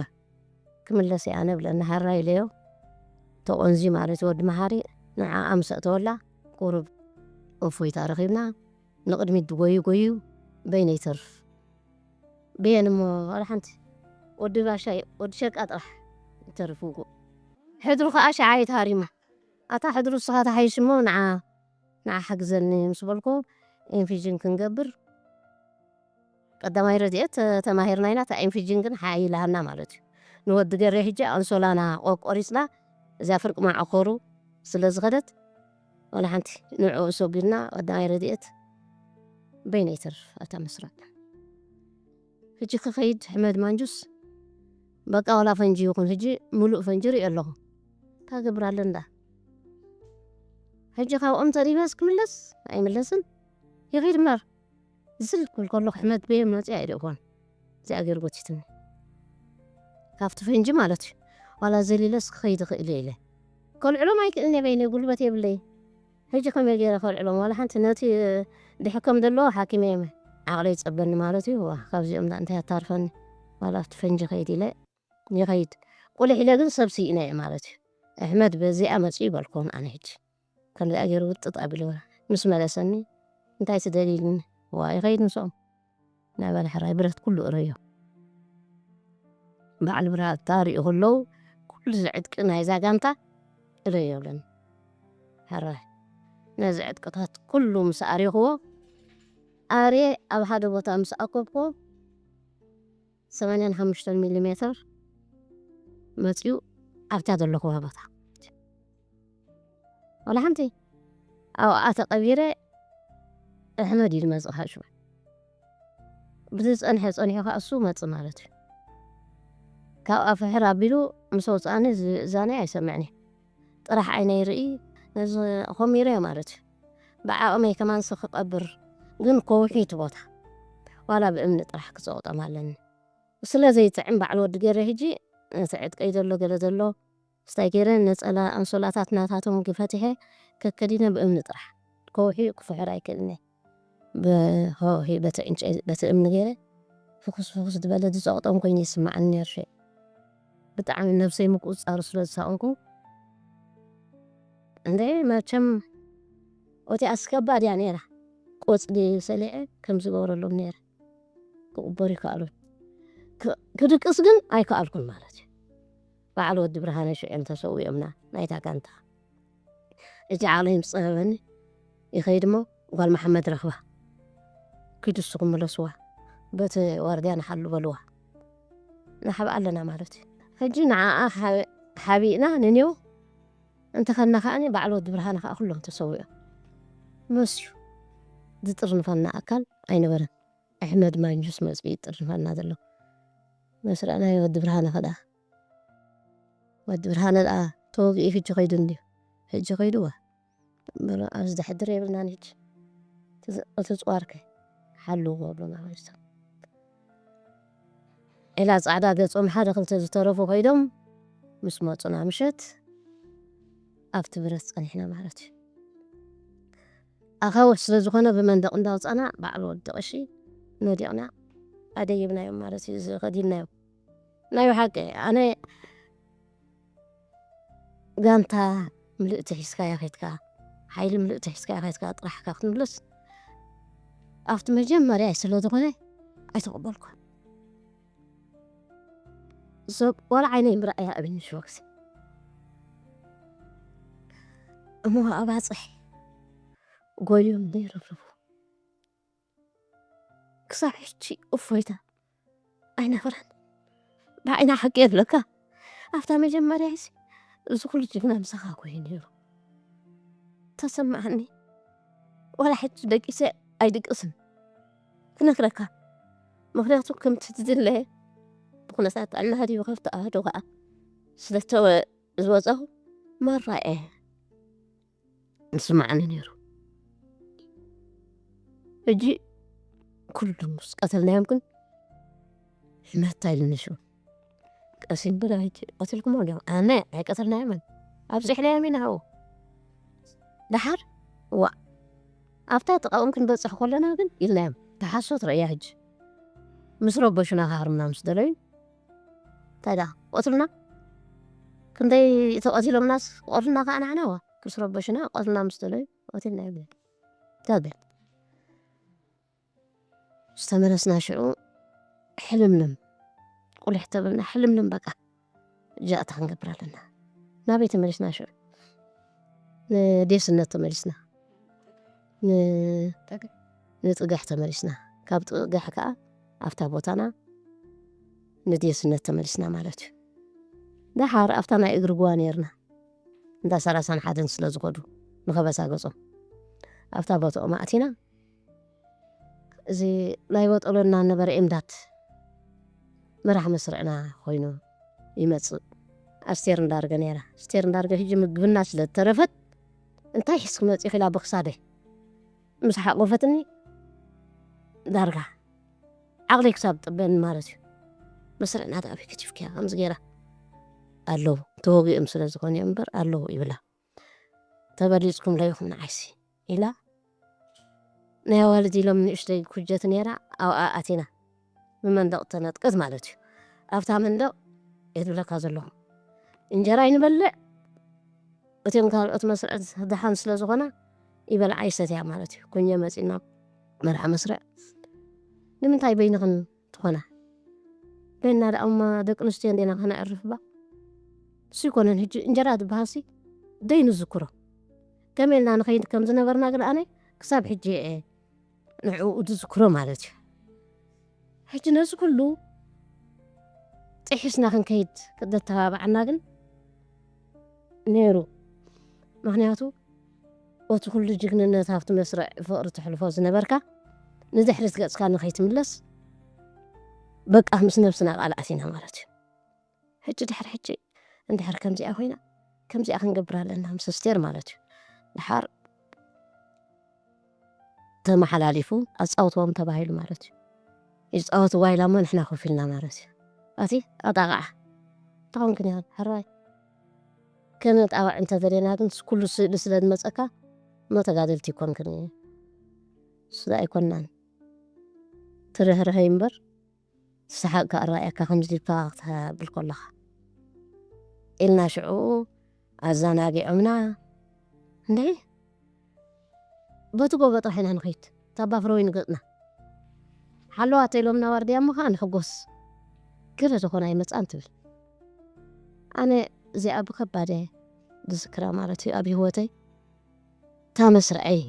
ክምለስ እየ ኣነ ብለኒ ሃራ ኢለዮ። ተቆንዚ ማለት እዩ ወዲ መሓሪ ንዓኣ ምስ ኣእተወላ ቁሩብ እፎይታ ረኺብና ንቕድሚት ድጎዩ ጎዩ በይነ ይተርፍ። ብየን እሞ ዋላ ሓንቲ ወዲ ባሻይ ወዲ ሸቃ ጥራሕ ይተርፍ ውጉእ። ሕድሩ ከዓ ሸዓ ተሃሪሙ። ኣታ ሕድሩ እስኻ ተሓይሽ እሞ ንዓ ንዓ ሓግዘኒ ምስ በልኮ ኢንፊዥን ክንገብር ቀዳማይ ረድኤት ተማሂርና ኢና። እታ ኢንፊጅን ግን ሓይላሃና ማለት እዩ። ንወዲ ገሬ ሕጂ ኣንሶላና ቆቆሪፅና እዚኣ ፍርቂ ማዕኮሩ ስለ ዝኸደት ዋላ ሓንቲ ንዕኡ ሰጒድና ቀዳማይ ረድኤት በይነይ ተርፍ ኣታ መስራት። ሕጂ ክኸይድ ሕመድ ማንጁስ በቃ ዋላ ፈንጂ ይኹን ሕጂ ሙሉእ ፈንጂ ርኢ ኣለኹ። ታገብራለ እንዳ ሕጂ ካብኦም ተሪበስ ክምለስ ኣይምለስን ይኸይድ እምበር ዝል ክብል ከሎ ክሕመድ በየ መፂኣ ይደእኮን እዚኣ ገይሩ ጎቲትኒ ካብቲ ፈንጂ ማለት እዩ። ዋላ ዘሊለስ ክኸይድ ይኽእል እየ ኢለ ከልዕሎም ኣይክእልን እየ በይነ ጉልበት የብለይ። ሕጂ ከመይ ገይረ ከልዕሎም ዋላ ሓንቲ ነቲ ድሕከም ዘለዎ ሓኪም እየ ዓቕለ ይፀበኒ ማለት እዩ። ዋ ካብዚኦም ዳ እንታይ ኣታርፈኒ ዋላ ኣብቲ ፈንጂ ከይድ ኢለ ይኸይድ ቁልሕ ኢለ ግን ሰብ ስኢነ እየ ማለት እዩ። ኣሕመድ በዚኣ መፅኡ ይበልኮን ኣነ ሕጂ ከምዚኣ ገይሩ ውጥጥ ኣቢሉ ምስ መለሰኒ እንታይ ትደልይልኒ ዋ ይኸይድ ምስኦም ናይ በለ ሕራይ ብረት ኩሉ እረዮ በዓል ብራታ ሪኡ ከለዉ ኩሉ ዝዕጥቂ ናይዛ ጋንታ እረዮ ብለኒ ሕራይ ነዚ ዕጥቅታት ኩሉ ምስ ኣርየኽዎ ኣርየ ኣብ ሓደ ቦታ ምስ ኣኮብኮ ሰማንያን ሓሙሽተን ሚሊ ሜትር መፅኡ ኣብታ ዘለኹዋ ቦታ ወላ ሓንቲ ኣብኣ ተቐቢረ። ኣሕመድ እዩ ዝመጽእ ካብ ሽዑ። ብዝጸንሐ ጸኒሑ ከኣ እሱ መጽእ ማለት እዩ። ካብኣ ፍሕር ኣቢሉ ምስ ኣውጽኣኒ ዝእዛነይ ኣይሰምዕን እየ። ጥራሕ ዓይነይ ይርኢ፣ ነዚ ኾሚረ ማለት እዩ። ብዓቕመይ ከማንሲ ክቐብር ግን ከውሒ እቲ ቦታ ዋላ ብእምኒ ጥራሕ ክጸቕጦም ኣለኒ። ስለ ዘይጥዕም በዓል ወዲ ገይረ ሕጂ ነቲ ዕጥቀይ ዘሎ ገለ ዘሎ ስታይ ገይረ ነጸላ ኣንሶላታት ናታቶም ግፈትሐ ከከዲነ ብእምኒ ጥራሕ ከውሒ ክፍሕር ኣይክእልኒ። ብኸውሒ በቲ ዕንጨ-፣ በቲ እምኒ ገይረ ፍኹስ ፍኹስ ዝበለ ዝጸቕጦም ኮይኑ ይስምዓኒ ነይሩ። ሸ-፣ ብጣዕሚ ነብሰይ ምቁጽጻሩ ስለ ዝሳቕንኩ፣ እንደ መቸም ኦቲ ኣስከባድ እያ ነይራ። ቆጽሊ ሰሊዐ ከም ዝገብረሎም ነይረ። ክቕበሩ ይከኣሉ። ክ-፣ ክድቅስ ግን ኣይከኣልኩን ማለት እዩ። በዓል ወዲ ብርሃነ ሽዑ እዮም ተሰዊኦምና፣ ናይታ ጋንታ። እጂ ዓቕለይ ምስ ጸበበኒ፣ ይኸይድ እሞ ጓል መሓመድ ረኽባ። ኪዱ እስኹም ምለስዋ፣ በቲ ዋርድያ ንሓሉ በልዋ። ንሓብኣ ኣለና ማለት እዩ። ሕጂ ንዓኣ ሓ-፣ ሓቢእና ንኔው እንተኸድና ከኣኒ በዓል ወዲ ብርሃነ ከኣ ኩሎም ተሰዊኦም። መስዩ ዝጥርንፈና ኣካል ኣይነበረን። ኣሕመድ ማንጁስ መጽኡ ይጥርንፈና ዘሎ። መስርዕናዮ ወዲ ብርሃነ ከኣ። ወዲ ብርሃነ ደኣ ተወጊኡ ሕጂ ኸይዱ እንድዩ። ሕጂ ኸይዱ እወ። እምበር ኣብዚ ዘሕድር የብልናን ሕጂ። እቲ ዝ-፣ እቲ ጽዋርከ ሓልዎ ብሎ ማለት እዩ። ዒላ ጻዕዳ ገጾም ሓደ ክልተ ዝተረፉ ከይዶም ምስ መጹና ምሸት ኣብቲ ብረት ጸኒሕና ማለት እዩ። ኣኻውሕ ስለ ዝኾነ ብመንደቕ እንዳውጻና በዓል ወዲ ቀሺ ነዲቕና ኣደይብናዮም ማለት እዩ፣ እዚ ከዲንናዮም። ናይ ብሓቂ ኣነ ጋንታ ምልእቲ ሒዝካያ ከይድካ፣ ሓይሊ ምልእቲ ሒዝካያ ከይድካ ጥራሕካ ክትምለስ ኣብቲ መጀመርያ ስለ ዝኾነ ኣይተቐበልኩን። ሰብ ዋላ ዓይነይ ምርኣያ ኣብኒ ሽወግሲ እሞ ኣባጽሕ ጎልዮም ዘይረብረቡ ክሳብ ሕጂ እፎይታ ኣይነፍረን። ብዓይና ሓቂ የብለካ። ኣብታ መጀመርያ እዚ እዚ ኩሉ ጅግና ምሳኻ ኮይኑ ነይሩ። ተሰማዓኒ። ዋላ ሕጂ ደቂሰ ኣይድቅስን ክነግረካ። ምኽንያቱ ከምቲ ዝድለ ብኩነታት ጥዕና ሃዲቡ ከፍቲ ኣሃዱ ከኣ ስለ ተወ-፣ ዝወጸኹ መራ እየ ዝስምዓኒ ነይሩ። ሕጂ ኩሎም ምስ ቀተልናዮም ግን ሕመታ ኢሉኒ ሽዑ። ቀሲን ብላ ሕጂ ቀቲልኩሞ ድዮም? ኣነ ኣይቀተልናዮምን። ኣብጺሕናዮም ኢና ኣብኡ። ደሓር፣ ዋእ፣ ኣብታ ጥቓኦም ክንበጽሕ ከለና ግን ኢልናዮም። ተሓሶት ረእያ ሕጂ። ምስ ረበሹና ክሃርሙና ምስ ደለዩ፣ እንታይ ደኣ ክቐትሉና? ክንደይ ተቐቲሎምናስ ክቐትሉና ከኣ ንዓና፣ ዋ፣ ምስ ረበሹና ክቐትሉና ምስ ደለዩ ቀቲልናዮም። እንታይ በል? ዝተመለስና ሽዑ ሕልምልም፣ ቁልሕ ተብልና ሕልምልም በቃ ጃእታ ክንገብር ኣለና። ናበይ ተመሊስና ሽዑ? ንዴስነት ተመሊስና። ን-፣ ንጥጋሕ ተመሊስና። ካብ ጥጋሕ ከኣ ኣብታ ቦታና ንዴስነት ተመሊስና ማለት እዩ። ደሓር ኣብታ ናይ እግሪ ጉዋ ነይርና። እንዳ ሰላሳን ሓደን ስለ ዝኸዱ ንኸበሳ ገጾም። ኣብታ ቦታኦም ኣእቲና እዚ ናይ በጠሎና ነበረ ኤምዳድ መራሕ መስርዕና ኮይኑ ይመጽእ። ኣስቴር እንዳርገ ነይራ። ኣስቴር እንዳርገ ሕጂ ምግብና ስለ ዝተረፈት እንታይ ሒዝኪ መጺእኺ ኢላ ብክሳደይ ምስ ሓቆፈትኒ ዳርጋ ዓቕለይ ክሳብ ጥበኒ ማለት እዩ። መስርዕና ደኣ ኣበይ ከቲፍክያ ከምዚ ገይራ ኣለዉ ተወጊኦም ስለ ዝኾኑ እዮም እምበር ኣለዉ ይብላ። ተበሊጽኩም ለይኹም ንዓይሲ ኢላ ናይ ኣዋልድ ኢሎም ንእሽተይ ኩጀት ነይራ ኣብኣ ኣቲና ብመንደቕ ተነጥቀት ማለት እዩ። ኣብታ መንደቕ እየ ዝብለካ ዘለኹ እንጀራ ይንበልዕ እቶም ካልኦት መስርዕ ደሓን ስለ ዝኾና ይበልዓ ይሰትያ ማለት እዩ። ኩኘ መጺና መርዓ መስርዕ ንምንታይ በይንኽን ትኾና? በይንና ደኣ እሞ ደቂ ኣንስትዮ እንዴና ከነዕርፍ እባ። እሱ ይኮነን ሕጂ እንጀራ ዝበሃልሲ ደይ ንዝክሮ። ከመይ ኢልና ንኸይድ ከም ዝነበርና ግን ኣነ ክሳብ ሕጂ እየ ንዕኡ ዝዝክሮ ማለት እዩ። ሕጂ ነዚ ኩሉ ጥሒስና ክንከይድ ክደተባብዓና ግን ነይሩ። ምኽንያቱ እቲ ኩሉ ጅግንነት ኣብቲ መስርዕ ፍቕሪ ትሕልፎ ዝነበርካ፣ ንድሕሪት ገጽካ ንኸይትምለስ፣ በቃ ምስ ነብስና ቃል ኣቲና ማለት እዩ። ሕጂ ድሕሪ ሕጂ እንድሕር ከምዚኣ ኮይና፣ ከምዚኣ ክንገብር ኣለና ምስ ኣስቴር ማለት እዩ። ድሓር ተመሓላሊፉ ኣጻውትዎም ተባሂሉ ማለት እዩ። ይጻወትዋ ኢላ እሞ ንሕና ኮፍ ኢልና ማለት እዩ። ኣቲ ኣጣቕዓ። እንታይ ኮንክን ኢኻ? ሕራይ። ከነጣቕዕ እንተደሌና ግን ኩሉ ስእሊ ስለ ዝመጸካ እሞ ተጋደልቲ ኣይኮንክን። እሱ ኣይኮናን። ትርህርሀይ እምበር፣ ሰሓቕካ ኣራእያካ ከምዚ ኢልካ ክትብል ከለኻ። ኢልና ሽዑ ኣዘናጊዖምና። እንዴ፣ በቲ ጎቦ ጥራሕ ኢና ንኸይድ። ታባ ፍረወይ ንገጽና። ሓለዋ ተኢሎምና ዋርድያ እሞ ኸዓ ንሕጎስ። ገለ ዝኾነ ኣይመጽኣን ትብል። ኣነ እዚኣ ብከባድ እየ ዝዝክራ ማለት እዩ ኣብ ህይወተይ። እታ መስርዐይ፣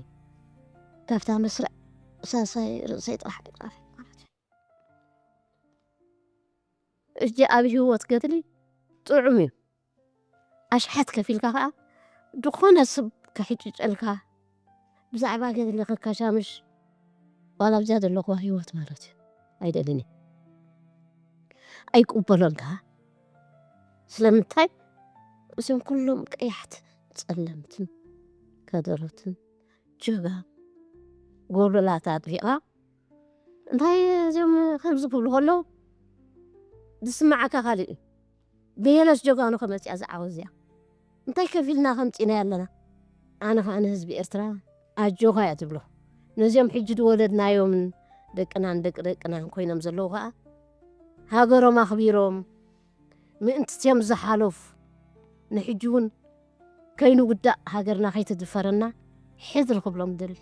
ካብታ መስርዕ ሳሳይ ርእሰይ ጥራሕ ምጥራፍ ማለት እዩ። እጂ ኣብ ህይወት ገድሊ ጥዑም እዩ። ኣሽሓት ከፊልካ ኸዓ ዝኾነ ሰብ ከሕጭጨልካ፣ ብዛዕባ ገድሊ ከካሻምሽ፣ ዋላ ኣብዚኣ ዘለኹዋ ህይወት ማለት እዩ። ኣይደልን እየ። ኣይቅበሎን ከኣ። ስለምንታይ? እዞም ኩሎም ቀያሕትን ጸለምትን ከደሮትን ጀጋ ጎልጎላት ኣጥፊእኻ፣ እንታይ እዚኦም ከምዚ ክብሉ ከለዉ ዝስምዓካ ካልእ እዩ። ብየለስ ጀጋኑ ከመጽያ ዝዓወት እዚኣ። እንታይ ከፊልና ከምጺእናያ ኣለና? ኣነ ኸኣ ንህዝቢ ኤርትራ ኣጆኻ እየ ዝብሎ። ነዚኦም ሕጂ ዝወለድናዮምን ደቅናን ደቂ ደቅናን ኮይኖም ዘለዉ ኸኣ፣ ሃገሮም ኣኽቢሮም ምእንቲ እቲኦም ዝሓለፉ፣ ንሕጂ እውን ከይንውዳእ፣ ሃገርና ከይትድፈረና ሕድሪ ክብሎም ድል።